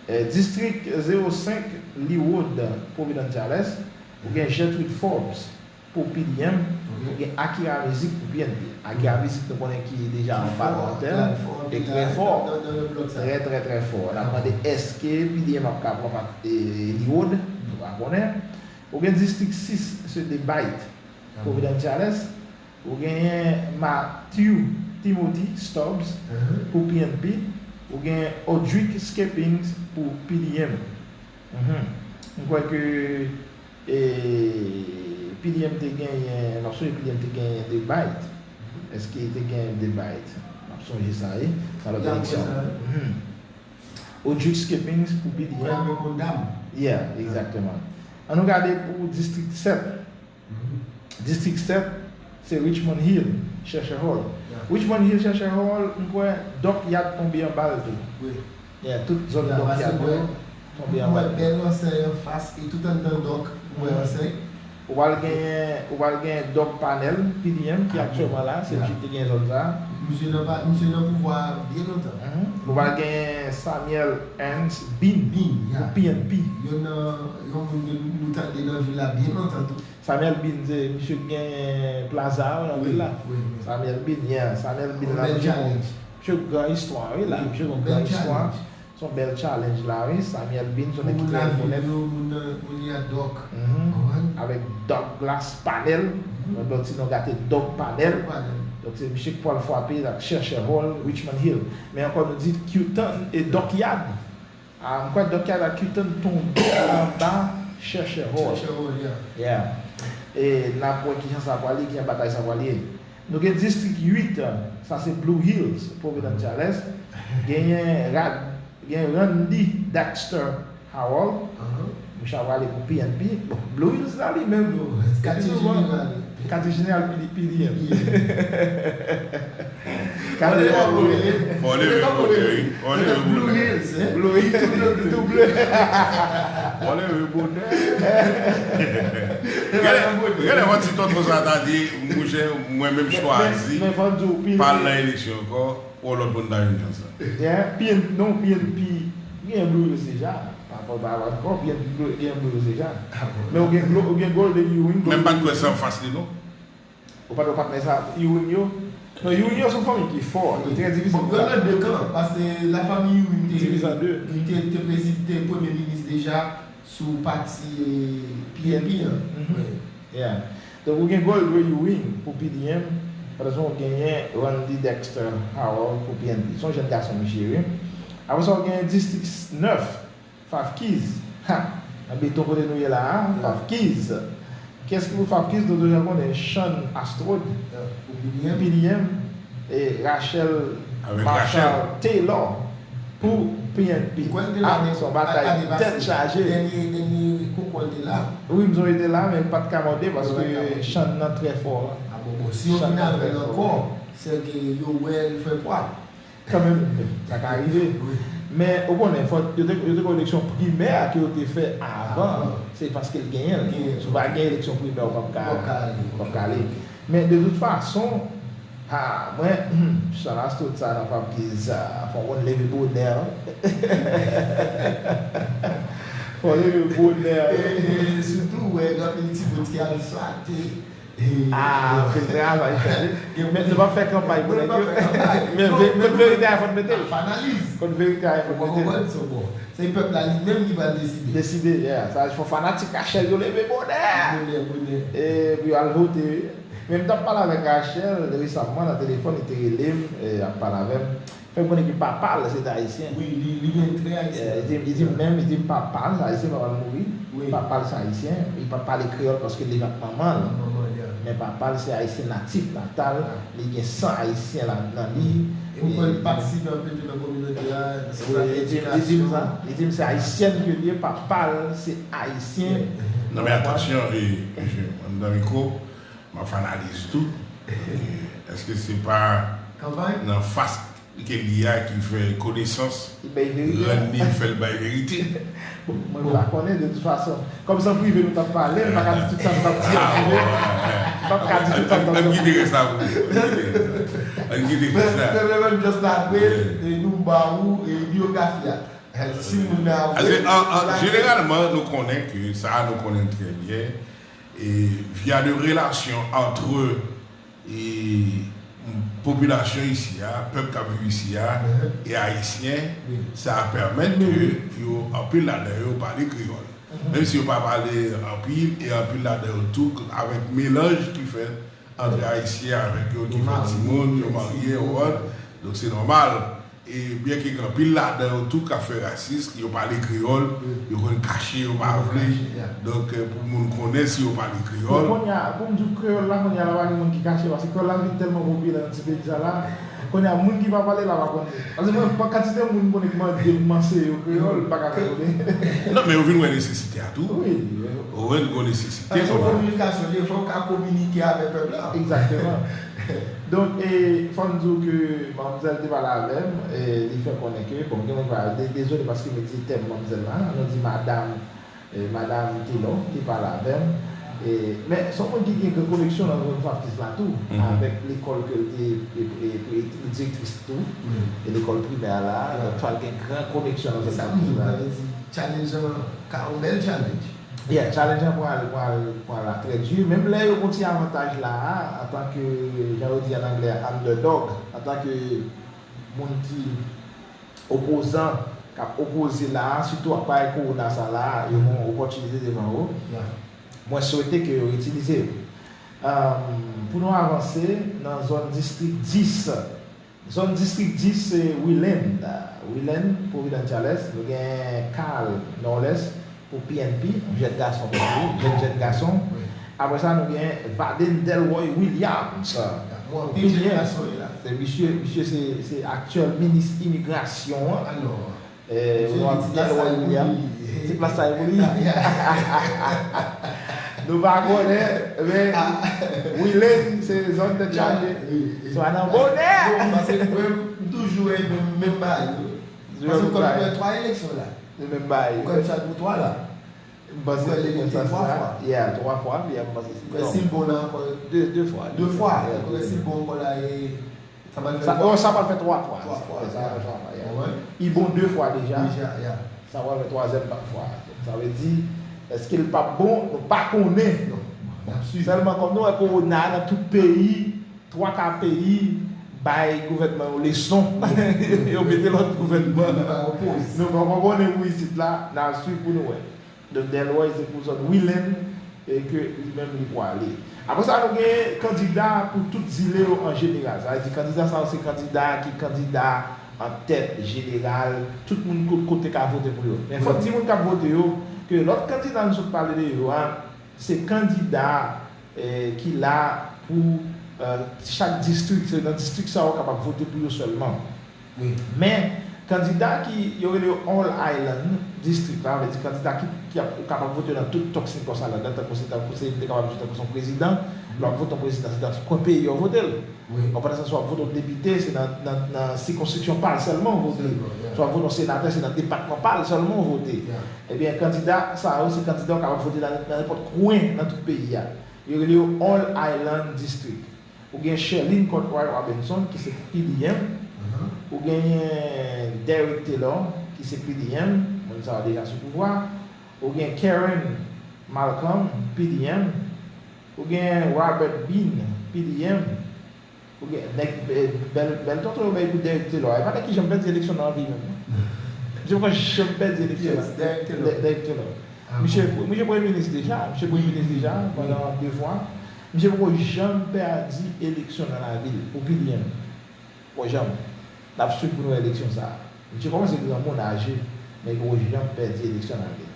Eh, distrik zewo senk Leeward Providence Charles, ou gen Gertrude Forbes pou P D M, ou gen Akira Mizik pou P N P. Akira Mizik, nou konnen ki deja yon palmantè, e trè fò. Trè, trè, trè fò. N ap mande èske P D M ap ka pran pa-, e, Leeward? Nou pa konnen. Ou gen distrik sis, se Debate, Providence Charles. Ou genyen Matthew Timothy Stubbs pou P N P. Ou gen Audric Skeppings pou P D M. Mhm. M kwè ke e, P D M te genyen, m ap sonje P D M te genyen debate. Èske te genyen debate? M ap sonje sa, wi. Nan lòt eleksyon. Mhm. Odrick Skippings pou P D M. Avèk yon dam. Yeah, egzakteman. An nou gade pou distrik sèt. Distrik sèt, se Richmond Hill, Cheshire Hall. Richmond Hill, Cheshire Hall, m kwè Dockyard tonbe anba l tou. Yeah, tout zòn Dockyard yo tonbe anba l. Ou wè bèl ansèy anfas e tout anndan dòk, ou wè ansèy. Ou pral genyen, ou pral genyen Doug Parnell, P D M, ki aktyèlman la, se li ki te gen zòn sa. Misye nan pa, misye nan pouvwa a byen lontan. Ou pral genyen Samuel Ernst Bean pou P N P. Yon nan, yon moun ke nou tande nan vil la byen lontan tou. Samuel Bean, se misye k genyen plaza a nan vil la. Samuel Bean, yeah, Samuel Bean la, misye gon, misye gon gran istwa, wi, la, misye gon gran istwa. Se yon bèl challenge la, wi. Samuel Bean, se yon nèg ki trè rekonèt. Moun nan, moun nan, moun li a Doug. Avèk Douglas Parnell. Donk, ti non gate Doug Parnell. Donk, se misye k pral frape ak Cheshire Hall, Richmond Hill. Men ankò, nou di Cuton e Dockyard. Ah, m kwè Dockyard ak Cuton tonbe anba Cheshire Hall. Yeah. E n ap wè kijan sa prale, kijan batay sa prale ye. Nou gen distrik uit, sa se Blue Hills, Providence Charles. Genyen Rad, gen Randy Dexter Howell. Misye ap prale pou P N P. Bon, Blue Hills la li menm. Katye jeneral. Katye jeneral P D M. Katye jeneral P D M. Fò leve bonè, wi. Fò leve bonè. Blue Hills, hein? Blue Hills, tou ble. Fò leve bonè. Gade, gade yon ti tonton sa ta di, mouche, mwen menm chwazi pa al nan eleksyon ankò. Ou lòt moun ta jwenn chans la. Yeah, P N P, non, P N P gen Blue Hills deja. Pa, pa, pa, pa, ankò, P N P gen Blue Hills deja. Men ou gen, ou gen Golden Ewing. Men m pa t kwè se anfas li, non. Ou pa t wè patnè sa, Ewing yo? Non, Ewing yo se yon fanmi ki fò. Li trè difisil pou yo. Yo nan de kan, paske lafanmi Ewing te, divize an de. Li te, te prezid-, te premye minis deja sou pati, eh, P N P an. Yeah. Donk, ou gen Goldray Ewing pou P D M, pandan se ou genyen Randy Dexter Howell pou P N P. Se yon jèn gason misye ye, wi. Apre sa, ou genyen distrik nèf, Fav Keys. Ha! Nan beton kote nou ye la a, Fav Keys. Kiyès ki pou Fav Keys? Nou deja konnen Sean Astrod, P D M, e Rachel Marshall Taylor pou P N P. Ah, se yon batay tèt chaje. Dènye, dènye konkou an te la. Wi, m sonje te la, men m pa t ka mande paske Sean nan trè fò. Ah, bon, bon, si yo vin avè l ankò, se ke yo wè l fè pwa. Kanmenm, sa ka rive. Men, ou konnen, fò, yo te, yo te gen eleksyon primè ke yo te fè avan. Se paske l genyen l. Si w pa gen eleksyon primè, ou p ap ka, ou p ap ka ale. Men, de tout fason, ha, mwen, hmm, Sean Astrod sa nan Fav Keys sa, fò w konn leve bonè, wi. Fò w leve bonè. E, e, sitou, wè, gen anpil ti bout ki al swate. Ah, anpil travay fèt, wi. Men nou p ap fè kanpay pou nèg yo. Men ve-, kot verite a fò n mete l. Kot verite a fò n mete l. Se pèp la li menm ki pral deside. Deside, yeah. Sa fò fanatik Rachel yo leve bonè. Bonè, bonè. E pou yo al vote, wi. Men m t ap pale avèk Rachel resaman nan telefòn, li te rele m, e, ap pale avè m. Fè m konnen ke papa l se te ayisyen. Wi, li, li gen trè ayisyen. Eh, li di, li di m menm, li di m papa l se ayisyen, papa l mouri. Wi. Papa l se ayisyen, li pa t pale kreyòl paske l leve ak manman l. Manman l, yeah. Men papa l se ayisyen natif natal, li gen san ayisyen la nan li. E m kwè li patisipe anpil tou nan kominote a, nan sans edikasyon. Wi, li di m, li di m sa, li di m se ayisyen ke l ye, papa l se ayisyen. Non, men atansyon, e, mesye, anndan mikwo, m ap fè analiz tou. E, èske se pa nan fas ke li a ki fè konesans rann li fè l bay verite? Bon, mwen pa konnen de tout fason. Kòm se an prive nou t ap pale, m pa ka di tout sa m t ap di an prive. M p ap ka di tout sa m t ap di an prive. Ann kite rès la pou ou. Ann kite rès la. Men, men, men, just la, e, nou ba ou, e, biyografi a. Si moun nan avwe, an, an, jeneralman, nou konnen ke sa, nou konnen trè byen. E, via de relasyon antre e, popilasyon isi a, pèp k ap viv isi a, e ayisyen, sa pèmèt ke yo, anpil ladan yo pale kreyòl. Menm si yo pa pale anpil, e anpil ladan yo tou, avèk melanj ki fèt ant ayisyen avèk yo ki fè timoun, yo marye, yo wòt. Donk, se nòmal. E byen ke gen anpil ladan yo tou k ap fè rasis, yo pale kreyòl, yo konn kache, yo pa vle. Donk, eh, pou moun konnen si yo pale kreyòl. Kounye a, pou m di w kreyòl la, kounye a la pa gen moun ki kache, paske kreyòl la vin tèlman popilè nan ti peyi sa la. Kounye a, moun ki pa pale la pa konnen. Paske mwen, pa kantite moun m konnen k mande m anseye yo kreyòl, m pa ka konnen. Non, men yo vin wè nesesite a tou. Wi. Yo wè n gon nesesite. Paske se yon kominikasyon, li fè w ka kominike avèk pèp la. Egzakteman. Donk, e, fò m di w ke manmzèl te pale avè m, e, li fè konnen ke, bon, gen moun ki pa, de- dezole paske m itilize tèm manmzèl la, ann nou di madam, e, madam Taylor te pale avè m. E, men, se yon moun ki gen gwo koneksyon nan zòn Baptis la tou, avèk lekòl ke l te, e, e, e, direktris tou, e lekòl primè la, donk, fò l gen gran koneksyon nan zòn Baptis la. Challenge an ka yon bèl challenge. Yeah, challenge an pral, pral, pral la trè di. Menm lè yo gon ti avantaj la a, antanke, jan yo di an anglè, underdog, antanke moun ki opozan, k ap opoze la a, sitou ak bagay kowona sa la a, yo gon opòtinite devan yo. Mwen swete ke yo itilize yo. Ahn, pou nou avanse nan zòn distrik dis, zòn distrik dis se Wilen, Wilen, Providence Chalès, nou gen Carl Norles pou P N P, yon jèn gason, jèn, jèn gason. Apre sa, nou gen Vaden Delroy Williams pou P N P. Se misye, misye se, se aktyèl minis imigrasyon an. Eh, ou wè ti Delroy Williams, ti plas sa e pou li. Nou pa konnen, men Wilen se zòn tèt chaje. Se pa nan bonè. Paske mwen, m toujou renmen menm bagay yo. Paske ou konn fè twa eleksyon la. Se menm bagay. Ou konn sa tou twa la. M panse se konsa sa. Yeah, twa fwa, yeah, m panse se. Mwen si l bon la ankò. De, de fwa. De fwa. Mwen si l bon ankò la e. Sa pral fè twa. Sa pral fè twa fwa. Twa fwa. Sa pral fè twa fwa, yeah. Li bon de fwa deja. Deja, yeah. Sa pral fè twazyèm fwa. Sa vle di, èske l p ap bon? Nou pa konnen. Non. N ap swiv. Sèlman kòm nou wè kowona nan tout peyi, twa ka peyi bay gouvènman yo leson. Yo mete lòt gouvènman. Nou pa konnen pou isit la, n ap swiv pou nou wè. Donk Delroy se pou zòn Wilen e ke li menm li pwale. Apre sa nou gen kandida pou tout zile yo an jeneral. Sa vle di kandida sa yo se kandida ki kandida an tèt jeneral. Tout moun kot kote ka vote pou yo. Men fòk di moun k ap vote yo ke lòt kandida nou sot pale de yo a, se kandida eh, ki la pou eh, chak distrik. Se nan distrik sa yo kapab vote pou yo sèlman. Men, kandida ki yo rele yo All Island District la, vle di kandida ki, ki ap, ou kapab vote nan tout Turks and Caicos Island, tankou se, tankou se, te kapab di tankou se yon prezidan, lè w ap vote yon prezidan, se nan kwen peyi yo vote l. Bon, pandan sa, si w ap vote yon depite, se nan, nan, nan sikonstriksyon pa l sèlman w vote. Si w ap vote yon senatè, se nan depatman pa l sèlman w vote. Ebyen, kandida sa yo, se kandida w kapab vote nan, nan nenpòt kwen nan tout peyi a. Yo rele yo All Island District. Ou gen Sherlyn Courtois Robinson ki se P D M. Ou genyen Derek Taylor ki se P D M, moun sa yo deja sou pouvwa. Ou gen Karen Malcolm, P D M. Ou gen Robert Bean, P D M. Ou gen nèg bèl, bèl tonton yo bay pou Derek Taylor. E pa nèg ki janm pèdi eleksyon nan vi menm non. Misye poko janm pèdi eleksyon nan. Derek Taylor. Misye, misye premye minis deja, misye premye minis deja pandan de fwa. Misye poko janm pèdi eleksyon nan lavi l pou P D M. Poko janm. N ap swiv pou nou wè eleksyon sa a. Misye kòmanse granmoun, aje, men li poko janm pèdi eleksyon nan lavi l.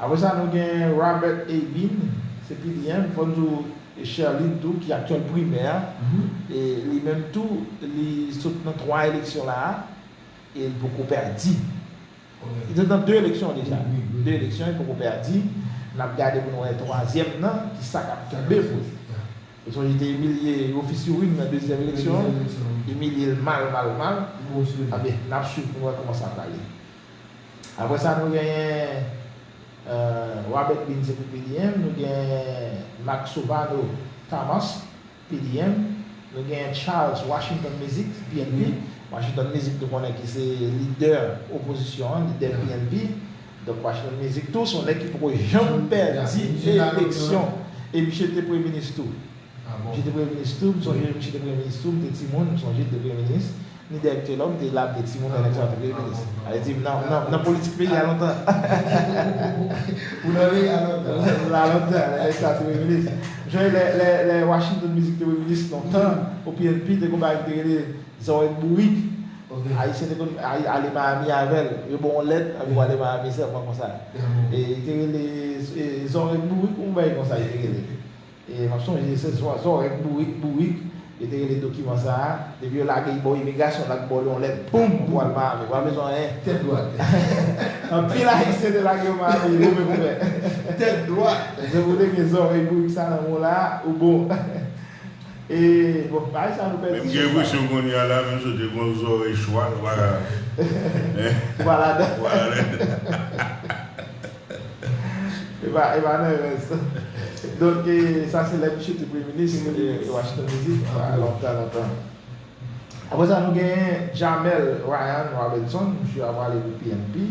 Apre sa, nou gen Robert A. Bean, se P D M, fò n di w, e Sherlyn tou, ki aktyèl primè, e li menm tou, li sot nan twa eleksyon la a, e li poko pèdi. Li te nan de eleksyon deja. De eleksyon, li poko pèdi. N ap gade pou n wè twazyèm nan, kisa k ap tonbe pou li. Ou sonje te imilye Rufus Ewing nan dezyèm eleksyon an? Imilye l mal, mal, mal. Ebyen, n ap swiv pou n wè kòman sa prale. Apre sa, nou genyen eh, Robert Bean se pou P D M, nou gen Maksovano Thomas, P D M, nou gen Charles Washington Mizik, P N P. Washington Mizik nou konnen ki se lidè opozisyon an, lidè P N P. Donk Washington Mizik tou se yon nèg ki poko janm pèdi eleksyon. E misye te premye minis tou. Misye te premye minis tou, m sonje misye te premye minis tou, m te timoun, m sonje l te premye minis. Ni Derek Taylor, m te la, m te timoun lè nèg sa yo te premye minis. Sa vle di, m nan, m nan, m nan politik peyi a lontan. Ou nan peyi a lontan. M la lontan, lè nèg sa te premye minis. M sonje lè, lè, lè Washington Mizik te premye minis lontan, o P N P, te gon bagay ki te rele zòrèy bourik. Ayisyen te konn ale Miami avè l. Yo ba w yon lèt, epi w ale Miami sèlman konsa. E li te rele Zòrèy Bourik, yon bagay konsa li te rele. E m ap sonje se Zòrèy Bourik, Bourik, yo te rele dokiman sa a. Depi yo lage l ba w imigrasyon, lage ba w yon lèt, boum, pou w al Miami. Ou pa bezwen anyen. Tèt dwat. Anpil Ayisyen te lage yo Miami, yo menm ouvè. Tèt dwat. Se pou te gen Zòrèy Bourik sa nan men w la, ou bon. E, bon, bagay sa nou pèdi. Menm gen enpresyon kounye a la, menm si w te gon zòrèy chwal, ou pa ka. Ou pa ladan. Ou pa ladan. E pa, e pa nan rès. Donk, e, sa se lè misye te premye minis, e, Washington D C, pa lontan, lontan. Apre sa, nou gen Jamel Ryan Robinson, misye ap prale pou P N P.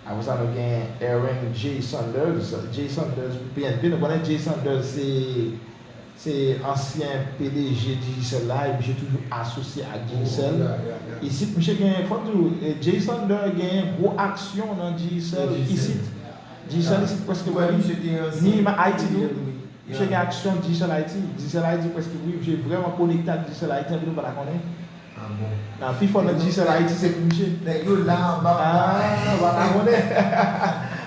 Apre sa, nou gen Aaron J Sanders. J Sanders pou P N P. Nou konnen J Sanders se, se ansyen P D G Digicel la, e misye toujou asosye ak Digicel. Isit, misye gen, fò m di w, e, J Sanders gen gwo aksyon nan Digicel isit. Digicel isit prèske pou li. Ni Ayiti tou. Misye gen aksyon Digicel Ayiti. Digicel Ayiti prèske pou li. Misye vrèman konekte ak Digicel Ayiti, anpil moun pa ta konnen. Ah bon? Nan pi fò nan Digicel Ayiti se pou misye. Nèg yo la anba. Ah, w pa konnen.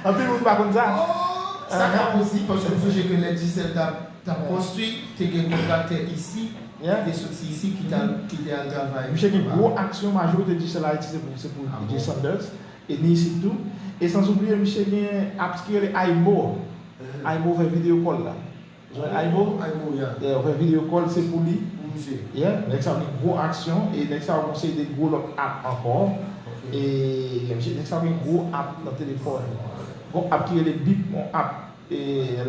Anpil moun pa konn sa. Oh, sa ka posib, paske m sonje ke lè Digicel t ap, t ap konstwi, te gen kontraktè isi, ki te soti isi, ki te al, ki te al travay. Misye gen gwo aksyon, majorite Digicel Ayiti se pou, se pou J Sanders. E ni isit tou. E san oubliye, misye gen apps ki rele Aymo. Aymo fè video call la. Jwenn Aymo? Aymo, ya. Yeah, ou fè video call, se pou li. Pou misye. Yeah, nèg sa gen gwo aksyon, e nèg sa gen yon seri de gwo lòt app ankò. Ok. E, misye, nèg sa gen gwo app nan telefòn. Gon app ki rele Bip, yon app, e,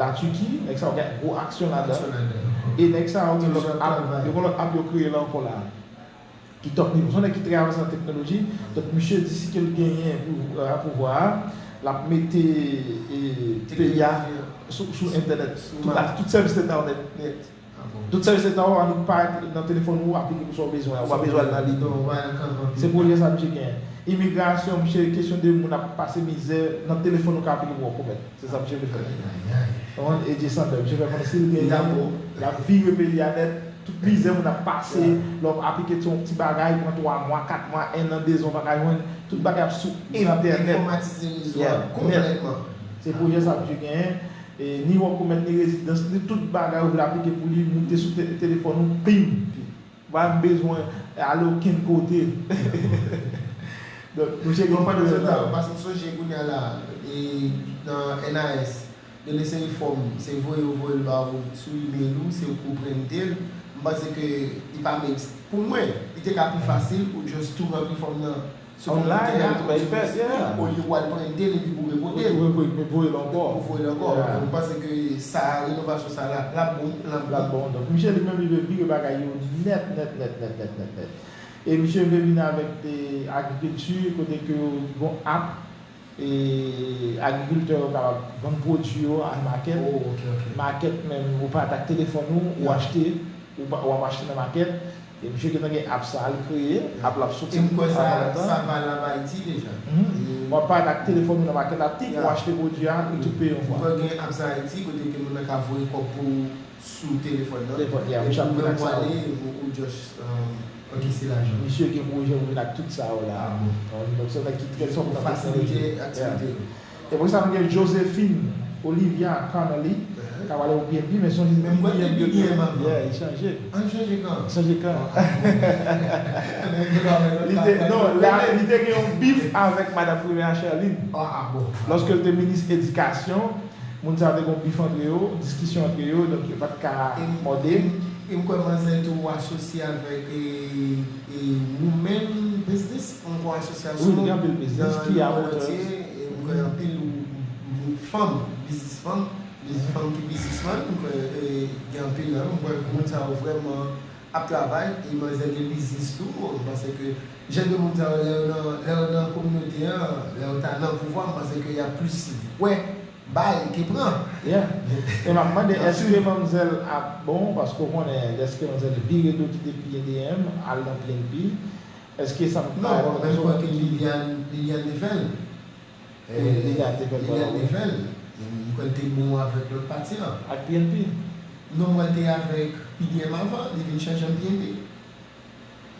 Latiki, nèg sa gen gwo aksyon ladan. Aksyon ladan. E nèg sa gen lòt app, yo gen lòt app yo kreye la ankò la. Ki top nivo. Se yon nèg ki trè avanse nan teknoloji. Donk, misye di si ke l genyen pou, euh, pouvwa a, l ap mete, e, peyi a sou, sou entènèt. Tout, tout sèvis leta yo nèt. Tout sèvis leta yo annik parèt nan telefòn ou, aplike pou sa w bezwen. Ou pa bezwen al nan liy. Se pwojè sa misye genyen. Imigrasyon, misye, kesyon de moun ap pase mizè, nan telefòn ou ka aplike pou w komèt. Se sa misye vle fè. Konprann? E J Sanders, misye fè konnen si l genyen, l ap vire peyi a nèt, tout mizè moun ap pase, lè w ap aplike ti, yon ti bagay, pran twa mwa, kat mwa, en an, de zan, w pa ka jwenn, tout bagay ap sou entènèt. Enfòmatize rezo a konplètman. Se pwojè sa misye genyen. E ni w ap komèt, ni rezidans, ni tout bagay ou vle aplike pou li, moute sou te-, telefòn ou, pim! Ou pa bezwen ale okenn kote. Donk, misye gen... Bon, pandan se tan, paske m sonje kounye a la, e nan N A S, gen de seri fòm, se voye yo voye l ba ou sou email ou, se ou ki prente l. M panse ke li pa make, pou mwen, li te ka pi fasil ou just tou ranpli fòm nan sou kòmpitè a, ou di, olye w al prente l epi pou repote l. Pou voye l ankò. Pou voye l ankò. Donk, m panse ke sa, renovasyon sa la, l ap bon, l ap bon. L ap bon. Donk, misye li menm, li vle vire bagay yo nèt, nèt, nèt. E misye vle vin avèk de agrikilti, kote ke gon app, e agrikiltè yo kapab vann pwodui yo a makèt. Makèt menm, ou parèt ak telefòn ou, ou achte, ou pa, w ap achte nan makèt. E misye gentan gen app sa a, l kreye, app la ap soti. E m kwè sa, sa valab Ayiti deja. W ap parèt ak telefòn ou nan makèt la, tik, ou achte pwodui a, ou tou peye yon fwa. M kwè gen app sa Ayiti, kote ke moun nan ka voye kòb pou ou sou telefòn nan. Telefòn, yeah, epi ou menm ou ale, ou, ou just, um, ankese lajan. Misye gen pwojè pou vin ak tout sa yo la. Donk, se yon nèg ki trè sòt nan teknoloji. Pou fasilite aktivite yo. E pou sa, nou gen Josephine Olivia Connolly, k ap pale pou P N P, men sonje li te P N P, yeah, li chanje. An chanje kan? Chanje kan. Li te, non, li te gen yon bif avèk madanm premyè a Cherline. Lòske l te minis edikasyon, moun sa yo te gen yon bif antre yo, diskisyon antre yo, donk yo pa t ka mòde. E m kwè manzè tou asosye avèk, e, e Women Business, yon gwo asosyasyon nan lemonn antye, e m kwè anpil fanm, biznis fanm, biznis fanm ki biznismann, m kwè, e, gen anpil nan yo, m kwè moun sa yo vrèman ap travay, e manzè gen biznis tou, m panse ke jan de moun sa yo, lè yo nan, lè yo nan kominote an, lè yo ta nan pouvwa, m panse ke y ap plis wè bay ke pran. Yeah. E m ap mande, èske manmzèl ap bon, paske w konnen, dèske manmzèl vire do kite P D M, al nan P N P, èske sa p ka... Non, bon, men m kwè ke Liliane, Liliane te fè l. Liliane te fè l. Liliane te fè l. M kwè l te bon avèk lòt pati an. Ak P N P? Non, m kwè l te avèk P D M avan, li vin chanje an P N P.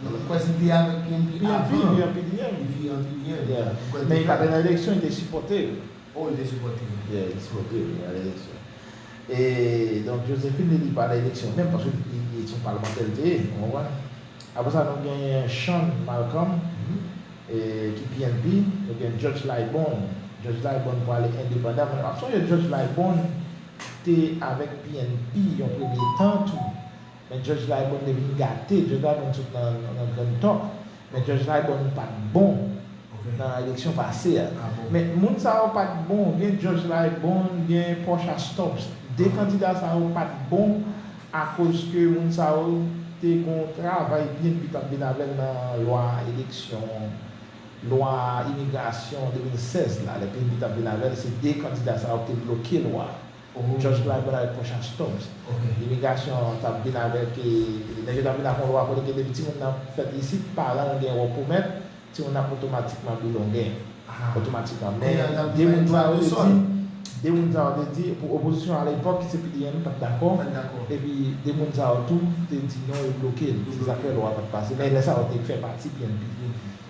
Mwen kwè se li te avèk P N P avan. P N P, P N P, P D M. Li vire an P D M. Yeah. Mwen kwè li te fè. Men li pa t nan eleksyon, li te sipòte yo. Oh, li te sipòte yo. Yeah, li te sipòte yo nan eleksyon. E, donk, Josephine, li, li pa nan eleksyon menm, paske li, li, li se yon palmantè li te ye, ou konprann? Apre sa, nou genyen Sean Malcolm, e, ki P N P, nou gen Judge Laibon. Judge Laibon pwale endepandan. Mwen ap sonje Judge Laibon te avèk P N P yon premye tan tou. Men Judge Laibon te vin gate. Judge Laibon sot nan, nan Grand Talk. Men Judge Laibon pa t bon nan eleksyon pase a. Men moun sa yo pa t bon. Gen Judge Laibon, gen Portia Stubbs. De kandida sa yo pa t bon akoz ke moun sa yo te gon travay P N P t ap vin avè l nan lwa eleksyon, lwa imigrasyon de mil sèz la. Lè P N P t ap vin avè l, se de kandida sa yo ki te bloke lwa a. Judge Laibon avèk Portia Stubbs. Imigrasyon t ap vin avèk, e, nèg yo t ap vin ak yon lwa kote ke depi timoun nan fèt isit, paran l gen wòb pou mèt, timoun nan ap otomatikman bilongen. Otomatikman. Men de moun sa yo te di, de moun sa yo te di, pou opozisyon alepòk, ki se P D M, pa t dakò. Epi de moun sa yo tou te di non, yo bloke l. Se sa k fè lwa a pa t pase. Men lè sa yo te fè pati P N P.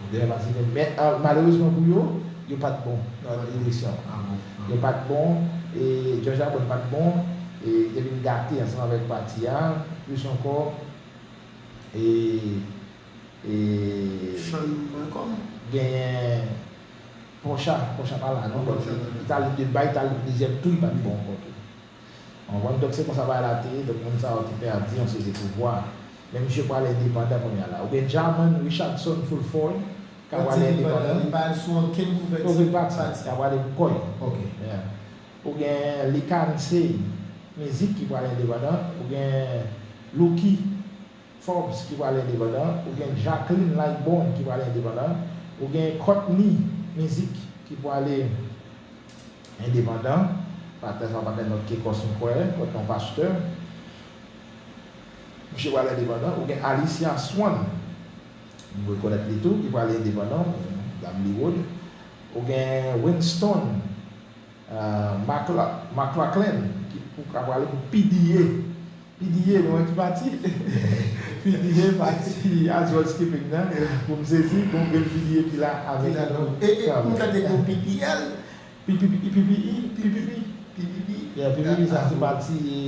Yo te fè pati P N P. Men, a, malerezman pou yo, yo pa t bon nan eleksyon an. Yo pa t bon, e Judge Laibon pa t bon, e te vin gate ansanm avèk pati a, plis ankò, e, e genyen Portia, Portia pa la non, li t al de bay, li t al dezyèm tou, li pa t bon ankò tou. Ou konprann? Donk, se konsa bagay la te ye. Donk, moun sa yo te pèdi yon seri de pouvwa. Men misye pral endepandan kounye a la. Oubyen Jaman Richardson Fulford ka pral endepandan. Li pa al sou okenn kouvèti. Kouvèti pati. Ka pral pou kò l. Yeah. Ou gen Likansey Mizik ki pral endepandan. Ou gen Lucky Forbes ki pral endepandan, ou gen Jacqueline Lightbourne ki pral endepandan, ou gen Courtney Mizik ki pral endepandan, patnè sa pa gen lòt ke Kòs m kwè, Courtney yon pastè, misye pral endepandan, ou gen Alicia Swan, m rekonèt li tou, ki pral endepandan, dam Liwood, ou gen Winston, euh, McLa-, McLaughlin, ki pou ka prale pou P D A. P D A, nou wè ki pati? P D A, pati Azwèl Skipping nan. Pou m sezi, bon, gen P D A ki la avèk nou. E, e, m tande gon P P L. P P P, P P I, P P P. P P P. Yeah, P P P, sa se pati, e,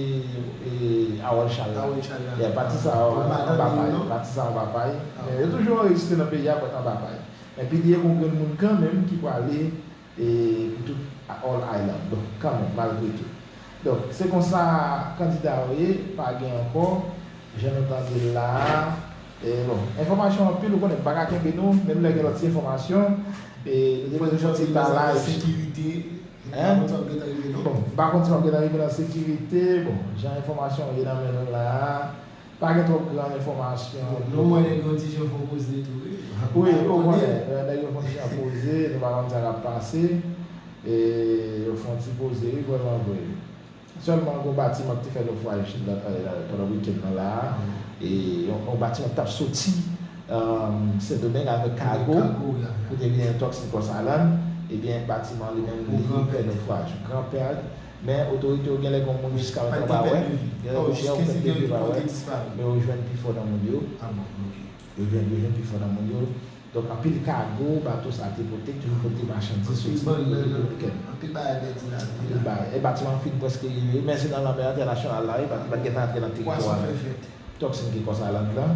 e, Harold Charles la. Harold Charles la. Yeah, pati sa anba pay. Pati sa anba pay. Men yo toujou anrejistre nan peyi a, but anba pay. Men P D A gon grenn moun kanmenm ki prale e, pou tout All Island. Donk, kanmenm, malgre tou. Donk, se konsa kandida yo ye, pa gen ankò, jan nou tande l la a. E, bon, enfòmasyon anpil, ou konnen, m pa ka kenbe nou, menm lè gen lòt ti enfòmasyon, e, nou te bezwen fè yon ti etalaj. Sekirite, m pa konn si w ap gentan rive, non? Bon, m pa konn si w ap gentan rive nan sekirite, bon, jan enfòmasyon yo ye nan men nou la a, pa gen twòp gran enfòmasyon. Non, mwen, nèg yo ti jan fò poze tou, wi. Wi, ou konnen, nèg yo fò ti jan poze, nou pa konn sa k ap pase. E, yo fè yon ti poze, wi, vrèman vre. Sèlman, gon batiman ki te fè nofwaj pandan wikenn nan la a. E, yon, yon batiman ki t ap soti, um, Sendomeng avèk kago, pou te vin nan Turks and Caicos Island. Ebyen, batiman li menm, li fè nofwaj. Gran pèd. Men otorite yo genlè gen moun jiskaprezan pa wè. Genlè gen moun ki pèdi vi pa wè. Men yo jwenn pifò nan moun yo. Yo jwenn, yo jwenn pifò nan moun yo. Donk, anpil kago, bato sa te pote, ki te pote machandiz soti Sendomeng. Anpil bagay pèdi la. Anpil bagay. E batiman fin prèske rive, men se nan lanmè entènasyonal la, wi, pa t gentan antre nan teritwa Turks and Caicos Island la,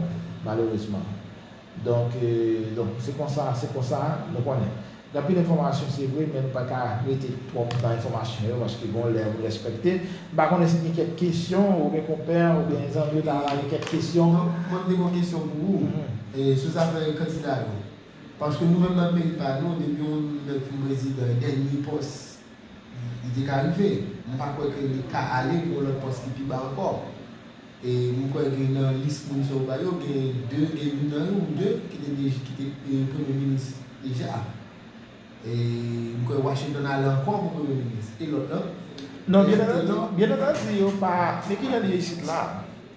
malerezman. Donk, e, donk, se konsa, se konsa, nou konnen. Gen anpil enfòmasyon, se vre, men nou pa ka rete twòp nan enfòmasyon yo, paske gon lè pou respekte. M pa konnen si gen kèk kesyon, oubyen konpè, oubyen zanmi yo ta lage kèk kesyon. Non, mwen te gon kesyon pou ou. E, sou zafè kandida yo. Paske nou menm nan peyi pa nou, depi yon nèg fin prezidan, dènye pòs, li te ka rive. M pa kwè ke li ka ale pou yon lòt pòs ki pi ba ankò. E m kwè gen nan lis moun sa yo ba yo, gen de, gen youn nan yo ou de ki te dej-, ki te, e, premye minis deja. E m kwè Washington ale ankò pou premye minis. E lòt la? Non, byen antandi, byen antandi, yo pa, men ki jan li ye isit la?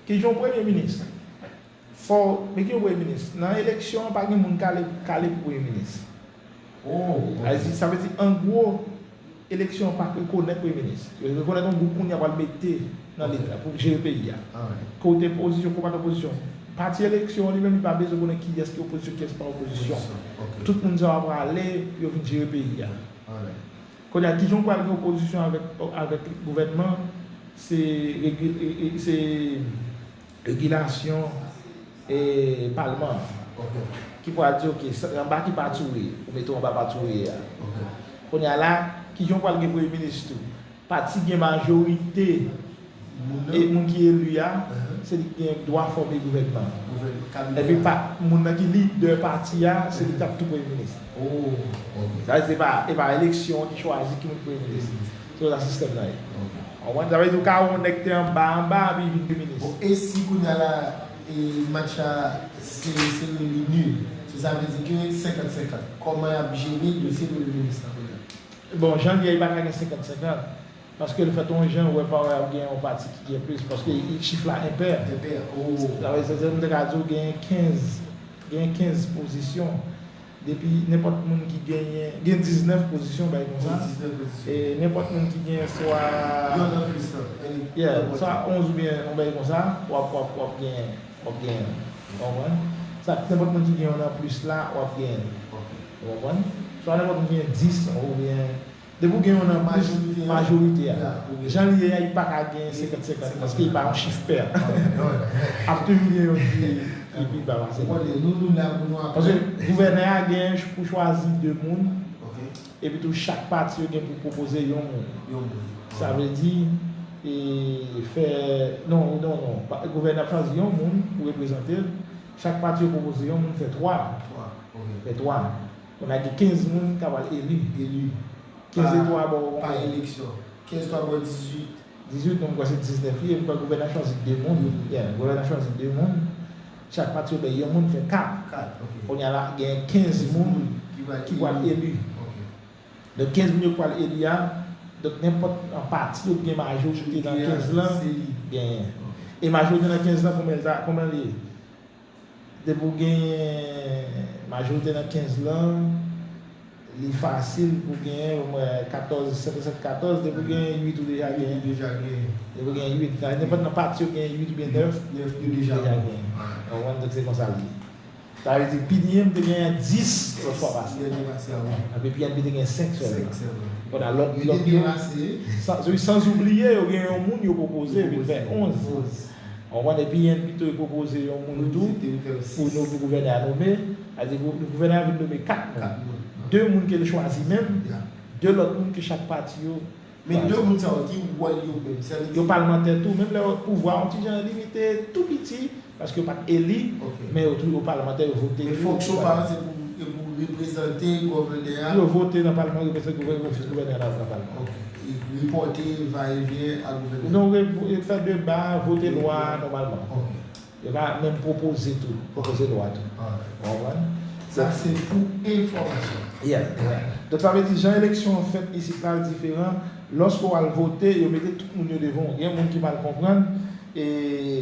Ki jan premye minis? Fò, men ki yon premye minis? Nan eleksyon an, pa gen moun k ale, k ale pou premye minis. Oh, ok. Sa vle di, sa vle di, an gwo, eleksyon an pa rekonèt premye minis. Yo rekonèt yon gwoup moun y ap al mete nan leta pou jere peyi a. Ke w te opozisyon, ke w pa t opozisyon, Pati eleksyon an li menm li pa bezwen konnen kiyès ki opozisyon, kiyès pa opozisyon. Tout moun sa yo ap prale pou yo vin jere peyi a. Kounye a, kijan w pral gen opozisyon avèk, avèk gouvènman? Se regi-, e, e, se regilasyon e palman an ki pral di, oke, anba ki pati w ye, ou mete w anba pati w ye a. Kounye a la, kijan w pral gen premye minis tou? Pati gen majorite e moun ki eli a, se li ki gen dwa fòme gouvènman. Epi pa, moun nan ki lidè pati a, se li k ap tou premye minis. Sa vle di se pa, e pa eleksyon ki chwazi ki moun premye minis. Se konsa sistèm nan ye. Ou konprann? Sa vle di ou ka wè yon nèg te anba, anba, epi li vin premye minis. Bon, e si kounye a la, e match la, se, se rele nil. So, sa vle di ke senkant senkant. Kòman y ap jere dosye premye minis la kounye a? Bon, jan l ye a, li pa ka gen senkant senkant. Paske lefèt yon jan, ou wè pa wè ap gen yon pati ki gen plis. Paske chif la enpè. Enpè, oh. Sa vle di, se moun te ka di w gen kenz, gen kenz pozisyon. Depi nenpòt moun ki genyen, gen diznèf pozisyon, bay konsa. Gen diznèf pozisyon. E nenpòt moun ki gen swa yon anplis la. Yeah, swa onz oubyen yon bay konsa, w ap, w ap, w ap gen, w ap gen. Ou konprann? Sa, nenpòt moun ki gen yon anplis la, w ap gen. Ou konprann? Swa nenpòt moun ki gen dis oubyen Depi w gen yon nan plis majorite a, jan li ye a, li pa ka gen senkant senkant, paske li pa yon chif pè. Ap toujou gen yon ki, ki pi ba pase l. Paske gouvènè a gen pou chwazi de moun, epi tou chak pati yo gen pou pwopoze yon moun. Sa vle di, e, fè, non, non, non, gouvènè ap chwazi yon moun pou reprezante l, chak pati yo pwopoze yon moun, fè twa. Fè twa. Kounye a gen kenz moun k ap al eli. Eli. Kenz etwa bò. Pa eleksyon. Kenz etwa bò dizuit. Dizuit, non, m kwè se diznèf li ye, m kwè gouvènè a chwazi de moun. Yeah, gouvènè a chwazi de moun. Chak pati yo bay yon moun, fè kat. Kat, ok. Kounye a la, gen kenz moun ki pral eli. Ok. Donk, kenz moun yo k pral eli a, donk, nenpòt nan pati yo ki gen majorite nan kenz lan, genyen. E majorite nan kenz lan, konbyen l ta, konbyen l ye? Depi w gen majorite nan kenz lan, li fasil pou w genyen omwen katòz, sèt sèt katòz, depi w gen uit ou deja genyen. Depi w gen uit, nan nenpòt nan pati yo gen uit oubyen nèf, ou deja genyen. Ou konprann, donk se konsa l ye. Sa vle di, P D M te genyen dis lòt fwa pase. Epi P N P te genyen senk sèlman. Kounye a lòt, lòt yo, san, sanzoubliye, yo gen yon moun yo pwopoze, vin fè onz. Ou konprann, epi P N P tou yo pwopoze yon moun tou pou nou, pou gouvènè a nome. Sa vle di, gouvènè a vin nome kat moun. De moun ke l chwazi menm, de lòt moun ke chak pati yo. Men de moun sa yo, ki wòl yo menm? Yo palmantè tou, menm lè pouvwa a yon ti jan limite, tou piti, paske yo pa t eli, men yo tou, yo palmantè, yo vote. Men fonksyon pa yo, se pou, se pou reprezante gouvènè a. Yo vote nan palman, yo reprezante gouvènè, yo vote gouvènè a nan palman. Ok. E repòte vayevyen a gouvènè a. Non, re-, fè deba, vote lwa nòmalman. Ok. Yo ka menm pwopoze tou, pwopoze lwa tou. Ou konprann? Sa se pou enfòmasyon. Yeah, yeah. Donk, sa vle di, jan eleksyon an fèt isit la, l diferan. Lòske w al vote, yo mete tout moun yo devan w. Gen moun ki mal konprann, e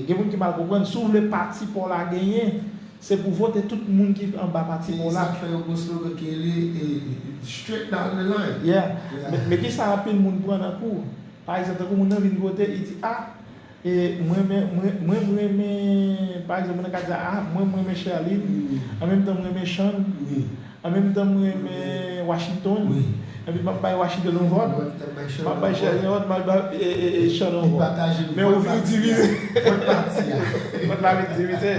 gen moun ki mal konprann, si w vle pati pa w la genyen, se pou vote tout moun ki anba pati pa w la. E sa k fè yo gen slogan ki rele, e, straight down the line. Yeah. Men, men kisa anpil moun pran nan kou? Pa egzanp, tankou moun nan vin vote, li di, a, E mwen, mwen, mwen, mwen, mwen renmen, pa egzanp, mwen nan ka di, a, mwen, mwen renmen Sherline, an menm tan mwen renmen Chan, an menm tan mwen renmen Washington, epi m ap bay Washington yon vòt, m ap bay Sherline yon vòt, m ap bay, e, e, e, Chan yon vòt. Men ou vin divize. Vòt la vin divize.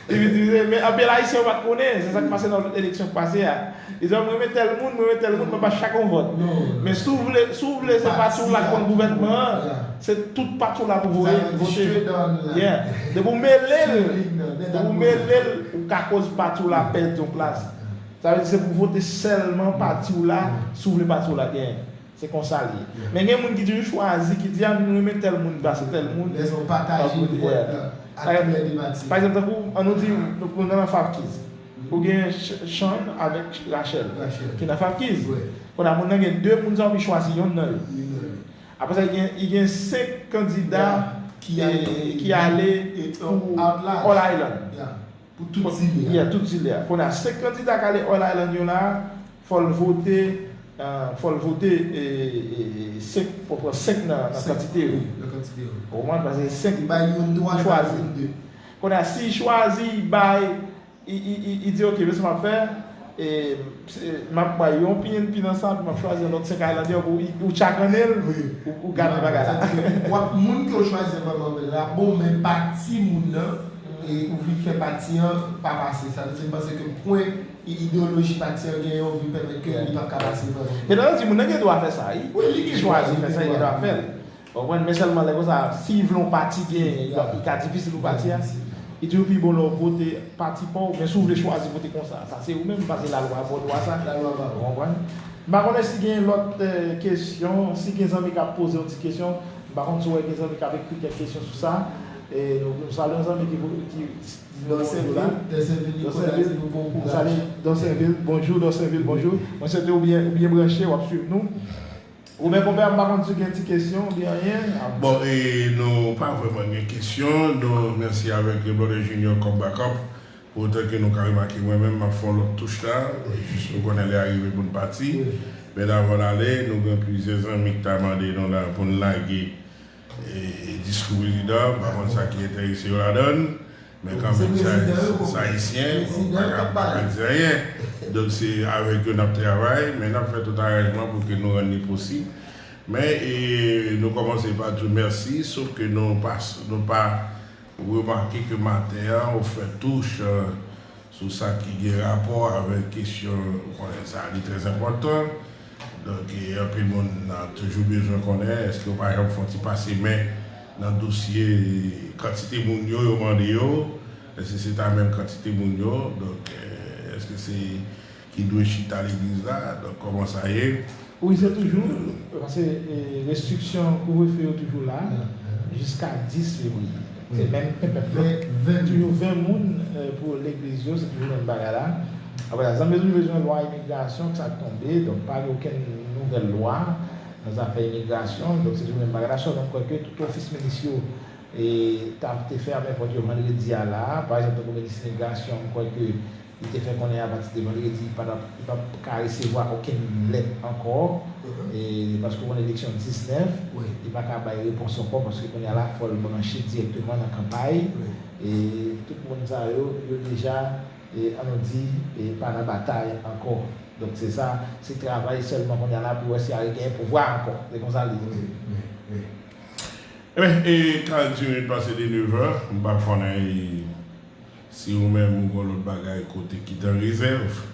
Li vin divize, men anpil Ayisyen yo pa t konnen, se sa k pase nan lòt eleksyon k pase a. Li di, mwen renmen tèl moun, mwen renmen tèl moun, mwen ba chak yon vòt. Men si w vle, si w vle se pati w la k pran gouvènman an, se tout pati w la pou voye, vote. Yeah. Depi w mele l, depi w mele l, ou ka koz pati w la pèdi yon plas. Sa vle di se pou vote sèlman pati w la, si w vle pati w la genyen. Se konsa l ye. Men gen moun ki toujou chwazi, ki di, a, nou renmen tèl moun pase tèl moun. Lè se yon pataje vòt la, ak koulè de pati. Pa egzanp, tankou, an nou di, nou, nou nan Fafkiz. Ou gen Ch-, Chan avèk Rachel, ki nan Fafkiz. Kounye a, moun nan gen de moun sa, ou chwazi yonn nan yo. Apre sa, li gen, li gen senk kandida ki ale, e, ki ale e, pou All Island. Pou tout zile a. Yeah, tout zile a. Kounye a, senk kandida k ale All Island yo la, fò l vote, e, fò l vote, e, e, e, senk, fò l pran senk nan, nan kantite yo. Nan kantite yo. Ou konprann? Paske senk chwazi. Kounye a, si l chwazi, l bay, li, li, li, li di, "Ok, men sa m ap fè, e, se, m ap bay yon P N P nan sa, epi m ap chwazi yon lòt senk Islanders," ou, ou tchakanne l, ou, ou gate bagay la. W ap, moun ke w chwazi anvan nonm la bon, men pati moun nan, e ou vin fè pati an pa pase. Sa vle di, m panse ke pwen, e, ideyoloji pati an genyen, ou vin pèmèt ke li p ap ka pase vrèman. E nan di, moun nan gen dwa fè sa, wi. Wi, li gen dwa, chwazi fè sa, li gen dwa fè l. Ou konprann? Men sèlman lè konsa, si l vle yon pati byen, li ka difisil pou pati a. Li toujou pi bon lè w vote pati pa w, men si w vle chwazi vote konsa, sa se ou menm, paske lalwa ba w dwa sa. Ou konprann? M pa konnen si gen lòt, eh, kesyon, si gen zanmi k ap poze yon ti kesyon, m pa konn si w wè gen zanmi k ap ekri kèk kesyon sou sa. E nou, nou salye yon zanmi ki, ki, ki Dòsenvil, Dòsenvil Nicolas di nou bon kouraj. Salye Dòsenvil, bonjou, Dòsenvil, bonjou. Mwen swete w byen, w byen branche, w ap swiv nou. Ou men konpè, m pa konn si gen ti kesyon oubyen anyen. Bon, e nou pa vrèman gen kesyon. Nou remèsye avèk Blondin Junior kòm backup. Pou otan ke nou ka remake, mwen menm, m ap fè yon lòt touch la. Jis nou konnen lè a rive pou n pati. Men avan n ale, nou gen plizyè zanmi ki ta mande nou la pou n lage, e, diskou prezidan. M pa konn sa ki enterese yo ladan l. Men kanmenm, se ayisyen, bon, pa ka, pa ka di anyen. Donk, se avèk yo n ap travay, men n ap fè tout aranjman pou ke nou rann li posib. Men, e, nou kòmanse pa di w mèsi, sof ke nou pa, nou pa remake ke maten an, ou fè touch, e, sou sa ki gen rapò avèk kesyon, ou konnen sa, li trè enpòtan. Donk, e, anpil moun ap toujou bezwen konnen, èske yo pa janm fè yon ti pase men nan dosye kantite moun yo, yo mande yo, èske se ta menm kantite moun yo, donk, e, èske se ki dwe chita legliz la, donk, kòman sa ye? Wi, se toujou, paske, e, restriksyon kouvrefe yo toujou la, jiska dis fevriye. Se menm pèpèt la. Toujou ven moun, e, pou legliz yo, se toujou menm bagay la. Apre sa, zanmi yo toujou bezwen lwa imigrasyon, sa k tonbe, donk pa gen okenn nouvèl lwa nan zafè imigrasyon, donk se toujou menm bagay la. Sèlman m kwè ke tout ofis minis yo, e, t ap te fèmen pòt yo vandredi a la. Pa egzanp, tankou minis imigrasyon, m kwè ke li te fè konnen apati de vandredi, li pa t ap, li p ap ka resevwa okenn lèt ankò. E, paske w konn eleksyon diznèf, li pa ka bay repons ankò, paske kounye a la, fò l branche dirèkteman nan kanpay. E tout moun sa yo, yo deja, e, ann nou di, e, pa nan batay ankò. Donk, se sa, se travay sèlman kounye a la pou wè si a regenyen pouvwa ankò. Se konsa l ye. Wi, wi, wi. Ebyen, e, karanntuit minit pase de nevè, m pa konnen, e, si ou menm ou gen lòt bagay kote ki t an rezèv,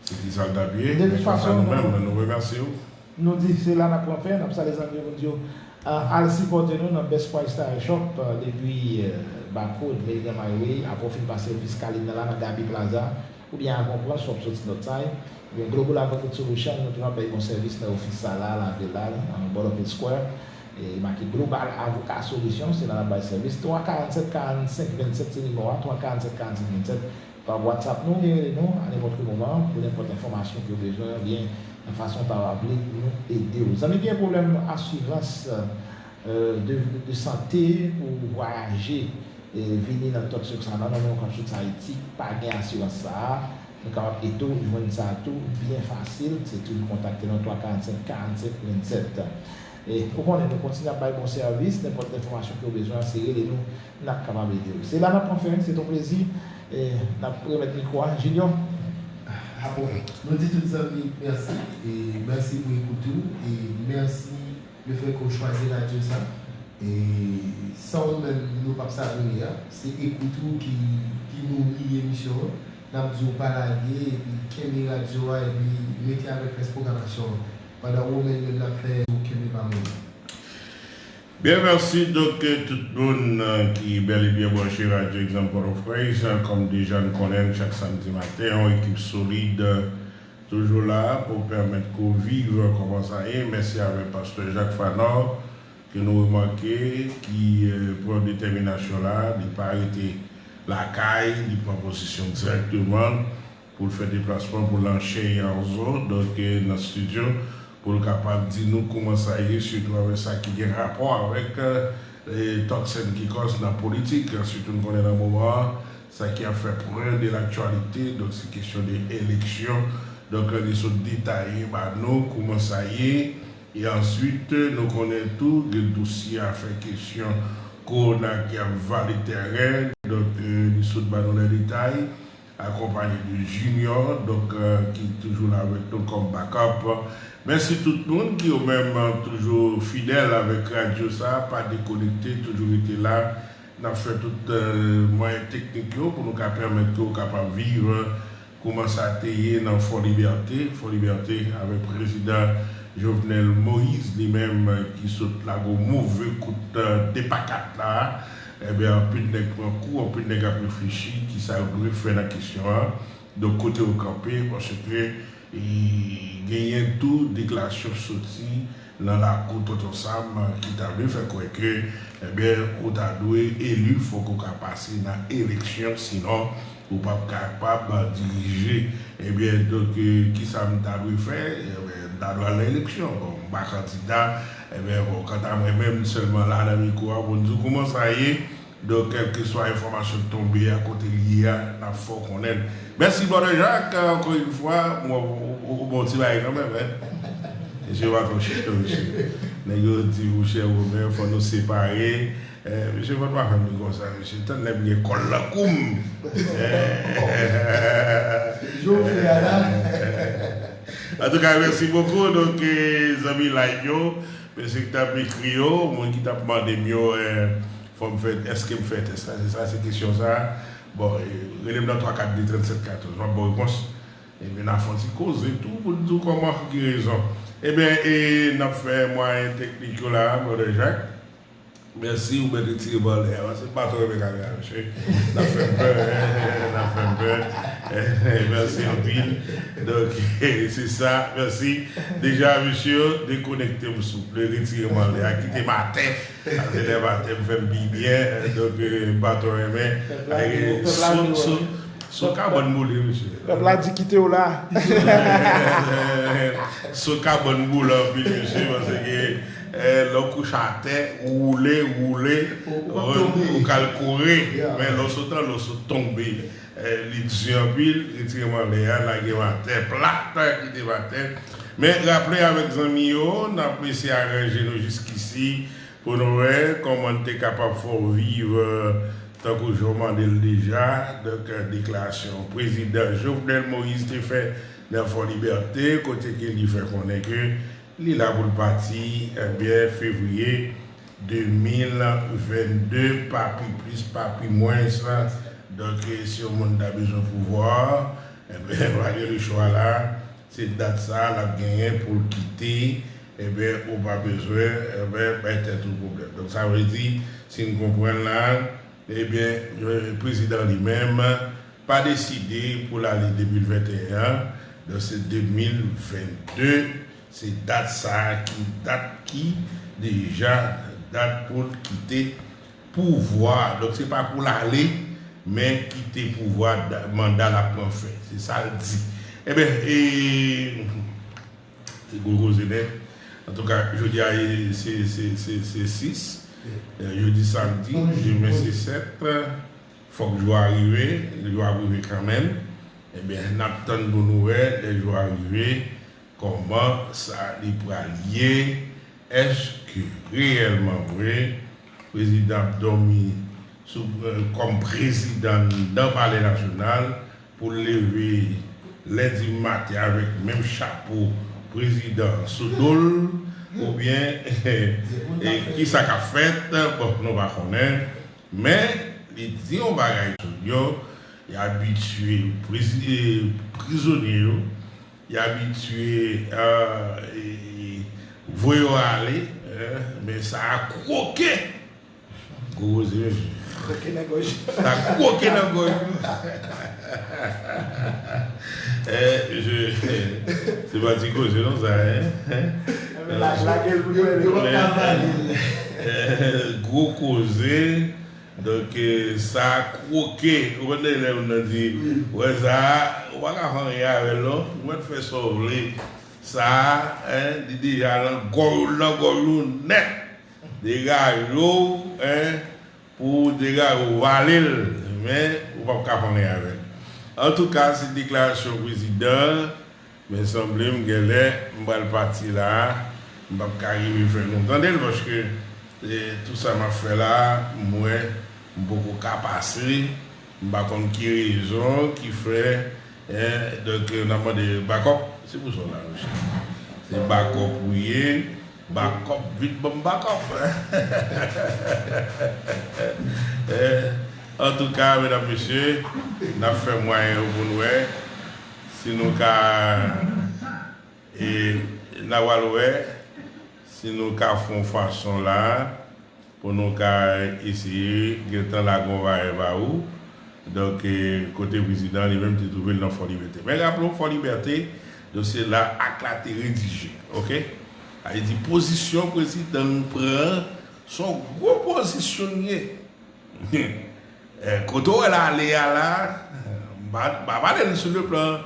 se ki sa l t ap ye. De tout fason, nou menm, nou remèsye w. Nou di se la n ap pran fen, n ap salye zanmi yo, nou di yo, a, al sipòte nou nan Best Price Tire Shop, a, depi, e, Backwoods, Meridian Highway, apre w fin pase ofis Kalin nan la, nan Gaby Plaza, oubyen avan w pran, si w ap soti Northside, oubyen Global Agri-Food Solution, nou toujou ap bay bon sèvis nan ofis sa la, lavil la, nan Butterfield Square, e make Global Avocat Solution, se la n ap bay sèvis. Twa karannsèt, karannsèt, vennsenk se nimewo a, twa karannsèt, karannsèt, vennsenk. Pa WhatsApp nou, oubyen rele nou a nenpòt ki moman, pou nenpòt enfòmasyon ke w bezwen, oubyen nan fason w ta vle nou ede w. Zanmi ki gen pwoblèm asirans, e, de, de sante pou vwayaje, e, vini nan Turks Sessions sa, nan, nan, nan, k ap sot Ayiti, pa gen asirans sa a, nou kapab ede w jwenn sa tou byen fasil, se toujou kontakte nou twa karannsèt, karannsèt, vennsenk. E, ou konnen, nou kontinye ap bay bon sèvis, nenpòt enfòmasyon ke w bezwen, se rele nou, n ap kapab ede w. Se la n ap pran fen, se t on plezi, e, n ap remèt mikwo a Junior. A bon, nou di tout zanmi mèsi, e mèsi pou ekout ou, e mèsi lefètke w chwazi radyo sa. E san ou menm, nou p ap sa nou ye a. Se ekout ou ki, ki nouri emisyon an. N ap di w pa lage, epi kenbe radyo a, epi rete avèk rès pwogramasyon an. Pandan Romain menm l ap fè, kenbe pa mouri. Byen, mèsi. Donk, tout moun, e, ki bèl e byen branche Radyo Egzanp Port-au-Prince, e, kòm deja n konnen l, chak samdi maten, yon ekip solid, e, toujou la pou pèmèt ke w viv kòman sa ye. Mèsi avèk Pastè Jacques Fanor, ke nou remake, ki, e, pran detèminasyon la, li pa rete lakay, li pran pozisyon dirèkteman pou l fè deplasman, pou l al Cheyarzo, donk, e, nan estidyo, pou l kapab di nou kòman sa ye, sitou avèk sa ki gen rapò avèk, e, e, Turks and Caicos nan politik. Sitou, nou konnen nan moman an, sa ki ap fè pwen de laktyalite, donk, se kesyon de eleksyon. Donk, li sot detaye ba nou kòman sa ye. E answit, nou konnen tou, gen dosye afè kesyon Corona ki ap vale tèren, donk, euh, li sot ba nou lè detay, akonpaye de Junior, donk, euh, ki toujou la avèk nou kòm backup. Mèsi tout moun ki yo menm, euh, toujou fidèl avèk radyo sa, pa dekonekte, toujou rete la. N ap fè tout, euh, mwayen teknik yo pou nou ka pèmèt ke w kapab viv, euh, kouman sa te ye nan Fò Libète. Fò Libète avèk prezidan Jovenel Moïse, li menm, euh, ki sot lage yon move kout, euh, depakat la. Ebyen, anpil nèg pran kou, anpil nèg ap reflechi kisa yo dwe fè nan kesyon an. Donk, kote yo kanpe, paske, e, genyen tou deklarasyon soti nan lakou Tonton Sam, ki ta vle fè kwè ke, ebyen, ou ta dwe eli, fòk ou ka pase nan eleksyon, sinon ou p ap kapab dirije. Ebyen, donk, e, kisa m ta dwe fè? Ebyen, m ta dwe al nan eleksyon. Bon, m pa kandida. Ebyen, bon, kanta mwen menm, sèlman la nan mikwo a pou m di w kouman sa ye. Donk, kèlkeswa enfòmasyon k tonbe a, kote l ye a, n ap fè w konnen. Mèsi, Brother Jacques, ankò yon fwa, bon, ou, ou, ou bon ti bagay kanmenm, en. Mesye pa twò chich non, mesye. Nèg yo di, mouchè, Romen, fò nou separe. Eh, mesye, fò n pa fè m ri konsa, mesye. Tann lè m gen kòl nan kou m. Eh. Jan w fè a la. Antouka, mèsi bokou. Donk, eh, zanmi live yo, mesye ki t ap ekri yo, moun ki t ap mande m yo, eh, fò m fè, èske m fè tès la? Se sa, se kesyon sa. Bon, eh, rele m nan twa kat de trannsenk katòz. M ap ba w repons. Ebyen, n a fè yon ti koze tou pou n di w kòman, pou ki rezon. Ebyen, e, n ap fè mwayen teknik yo la, Brother Jacques. Mèsi, ou mèt retire m anlè a, paske m pa twò renmen kamera, mesye. N ap fè m pè, n ap fè m pè. Mèsi anpil. Donk, se sa, mèsi. Deja, mesye, dekonekte m, souple, retire m anlè a, kite m atè. Sa se lè maten m fè m pi byen, donk, eh, m pa twò renmen. Pèp la di, eh, pèp la di, sou, sou, sou kabòn boule, mesye. Pèp la di kite w la. Sou kabòn boule anpil, mesye, paske, eh, lè w kouche atè, woule, woule, ou, ou pap tonbe, ou kal kouri. Yeah. Men lè w sot anlè, w sot tonbe. Eh, li di anpil, retire m anlè a, lage m atè, plat, kite m atè. Men raple avèk zanmi yo, n ap eseye aranje nou jiskisi, pou nou wè kòman n te kapab fè w viv, eh, tankou jan w mande l deja, donk, eh, deklarasyon prezidan Jovenel Moïse te fè nan Fò Libète, kote ke li fè konnen ke li la pou l pati, ebyen, fevriye de mil vennde, pa pi plis, pa pi mwens. Donk, eh, si yon moun ta bezwen pouvwa, ebyen, pa gen lechwa la. Se dat sa a l ap genyen pou l kite, ebyen, ou pa bezwen, ebyen, bay tèt ou pwoblèm. Donk, sa vle di, si n konprann la, ebyen, eh, prezidan li menm pa deside pou l ale de mil venteyen an, donk se de mil vennde, se dat sa a ki, dat ki deja dat pou l kite pouvwa. Donk, se pa pou l ale, men kite pouvwa, da-, manda l ap pran fen. Se sa l di. Ebyen, e, se gwo koze nèt. Antouka, jodi a, e, se, se, se, se sis. E, jodi samdi, demen se sèt. Fòk jou a rive, jou ap rive kanmenm. Ebyen, n ap tann pou nou wè lè jou a rive. Kòman sa li pral ye? Èske reyèlman vre prezidan ap dòmi sou, kòm prezidan nan Palè Nasyonal pou l leve lendi maten avèk menm chapo prezidan sou do l, oubyen, e kisa k ap fèt? Bon, nou pa konnen, men li di yon bagay sou yo, li abitye prezi-, prizonye yo, li abitye, ah, e, voye yo ale, eh, men sa a kwoke. Gwo koze, mesye. Kwoke nan gòj. Sa kwoke nan gòj. Eh, je, se pa ti koze non sa, hein? Hein? Lage l pou nou wè. Eh, gwo koze. Donk, eh, sa kwoke. Ou konn lè moun nan di, wè sa, ou pa ka fè anyen avè l non. Ou mèt fè sa w vle. Sa, hein, li deja nan gòj, nan gòj ou nèt. Degaje w, hein, pou degaje w vale l. Men, ou p ap ka fè anyen avè l. Antouka, se deklarasyon prezidan an. Men sanble m genlè m pral pati la a, m p ap ka rive fè nou tande l, paske E tou sa m ap fè la, m wè m poko ka pase, m pa konn ki rezon ki fè, en, donk, n ap mande bakòp, se pou sa w la, mesye. Se bakòp ou ye, bakòp, vit ban m bakòp. Eh, antouka, medam, mesye, n ap fè mwayen yo pou n wè si nou ka, e, n a pral wè si nou ka fè yon fason la, pou nou ka eseye gentan lage yon bagay ba ou. Donk, eh, kote prezidan li menm te twouve l nan Fò Libète. Men raple w, Fò Libète, dosye la, ak la te redije, oke? Sa vle di pozisyon prezidan l pran, se yon gwo pozisyon l ye. Eh, kote w wè l ale a la, m pa, m pa pale l sou le plan,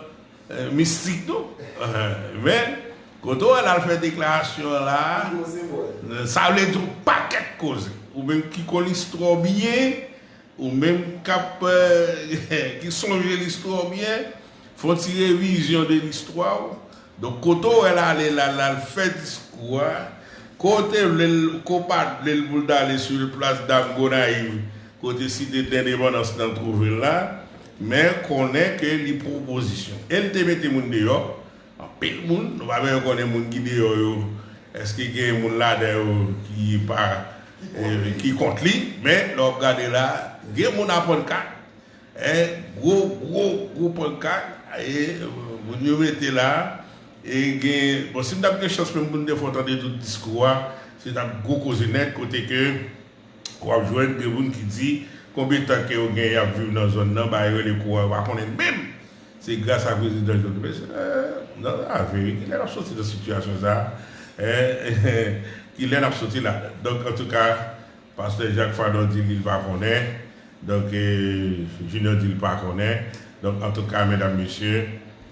eh, mistik, non. Eh, men, kote w wè l al fè deklarasyon an la, sa vle di yon pakèt koze. Ou menm ki konn listwa w byen, ou menm k ap, eh, ki sonje listwa w byen, fè yon ti revizyon de listwa w. Donk, kote w wè l ale la, l al fè diskou a, kote vle l, ko pa vle l pou l t ale sou plas Dam Gonayiv, kote Site Lendepandans nan twouve l la, men konnen ke li pran pozisyon. E l te mete moun deyò, anpil moun, nou pa menm konnen moun ki deyò yo, èske gen moun ladan yo ki pa, eh, ki kont li, men lè w ap gade la, gen moun a pannkat, en, gwo, gwo, gwo pannkat, e, moun yo mete la, e gen, bon, si m t ap gen chans menm pou n te fè w tande tout diskou a, se t ap gwo koze nèt, kote ke w ap jwenn gen moun ki di, konbyen tan ke yo gen y ap viv nan zòn nan, ba yo rele kouran, yo pa konnen menm. Se gras a prezidan Jovenel. Mesye, eh, nan lave, kilè n ap soti nan sitiyasyon sa a? Eh, kilè n ap soti ladan? Donk, antouka, pastè Jacques Fadon di li l pa konnen. Donk, eh, Junior di l pa konnen. Donk, antouka, medam, mesye,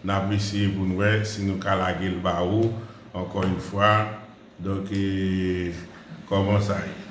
n ap eseye pou n wè si nou ka lage l ba ou, ankò yon fwa. Donk, eh, kòman sa ye?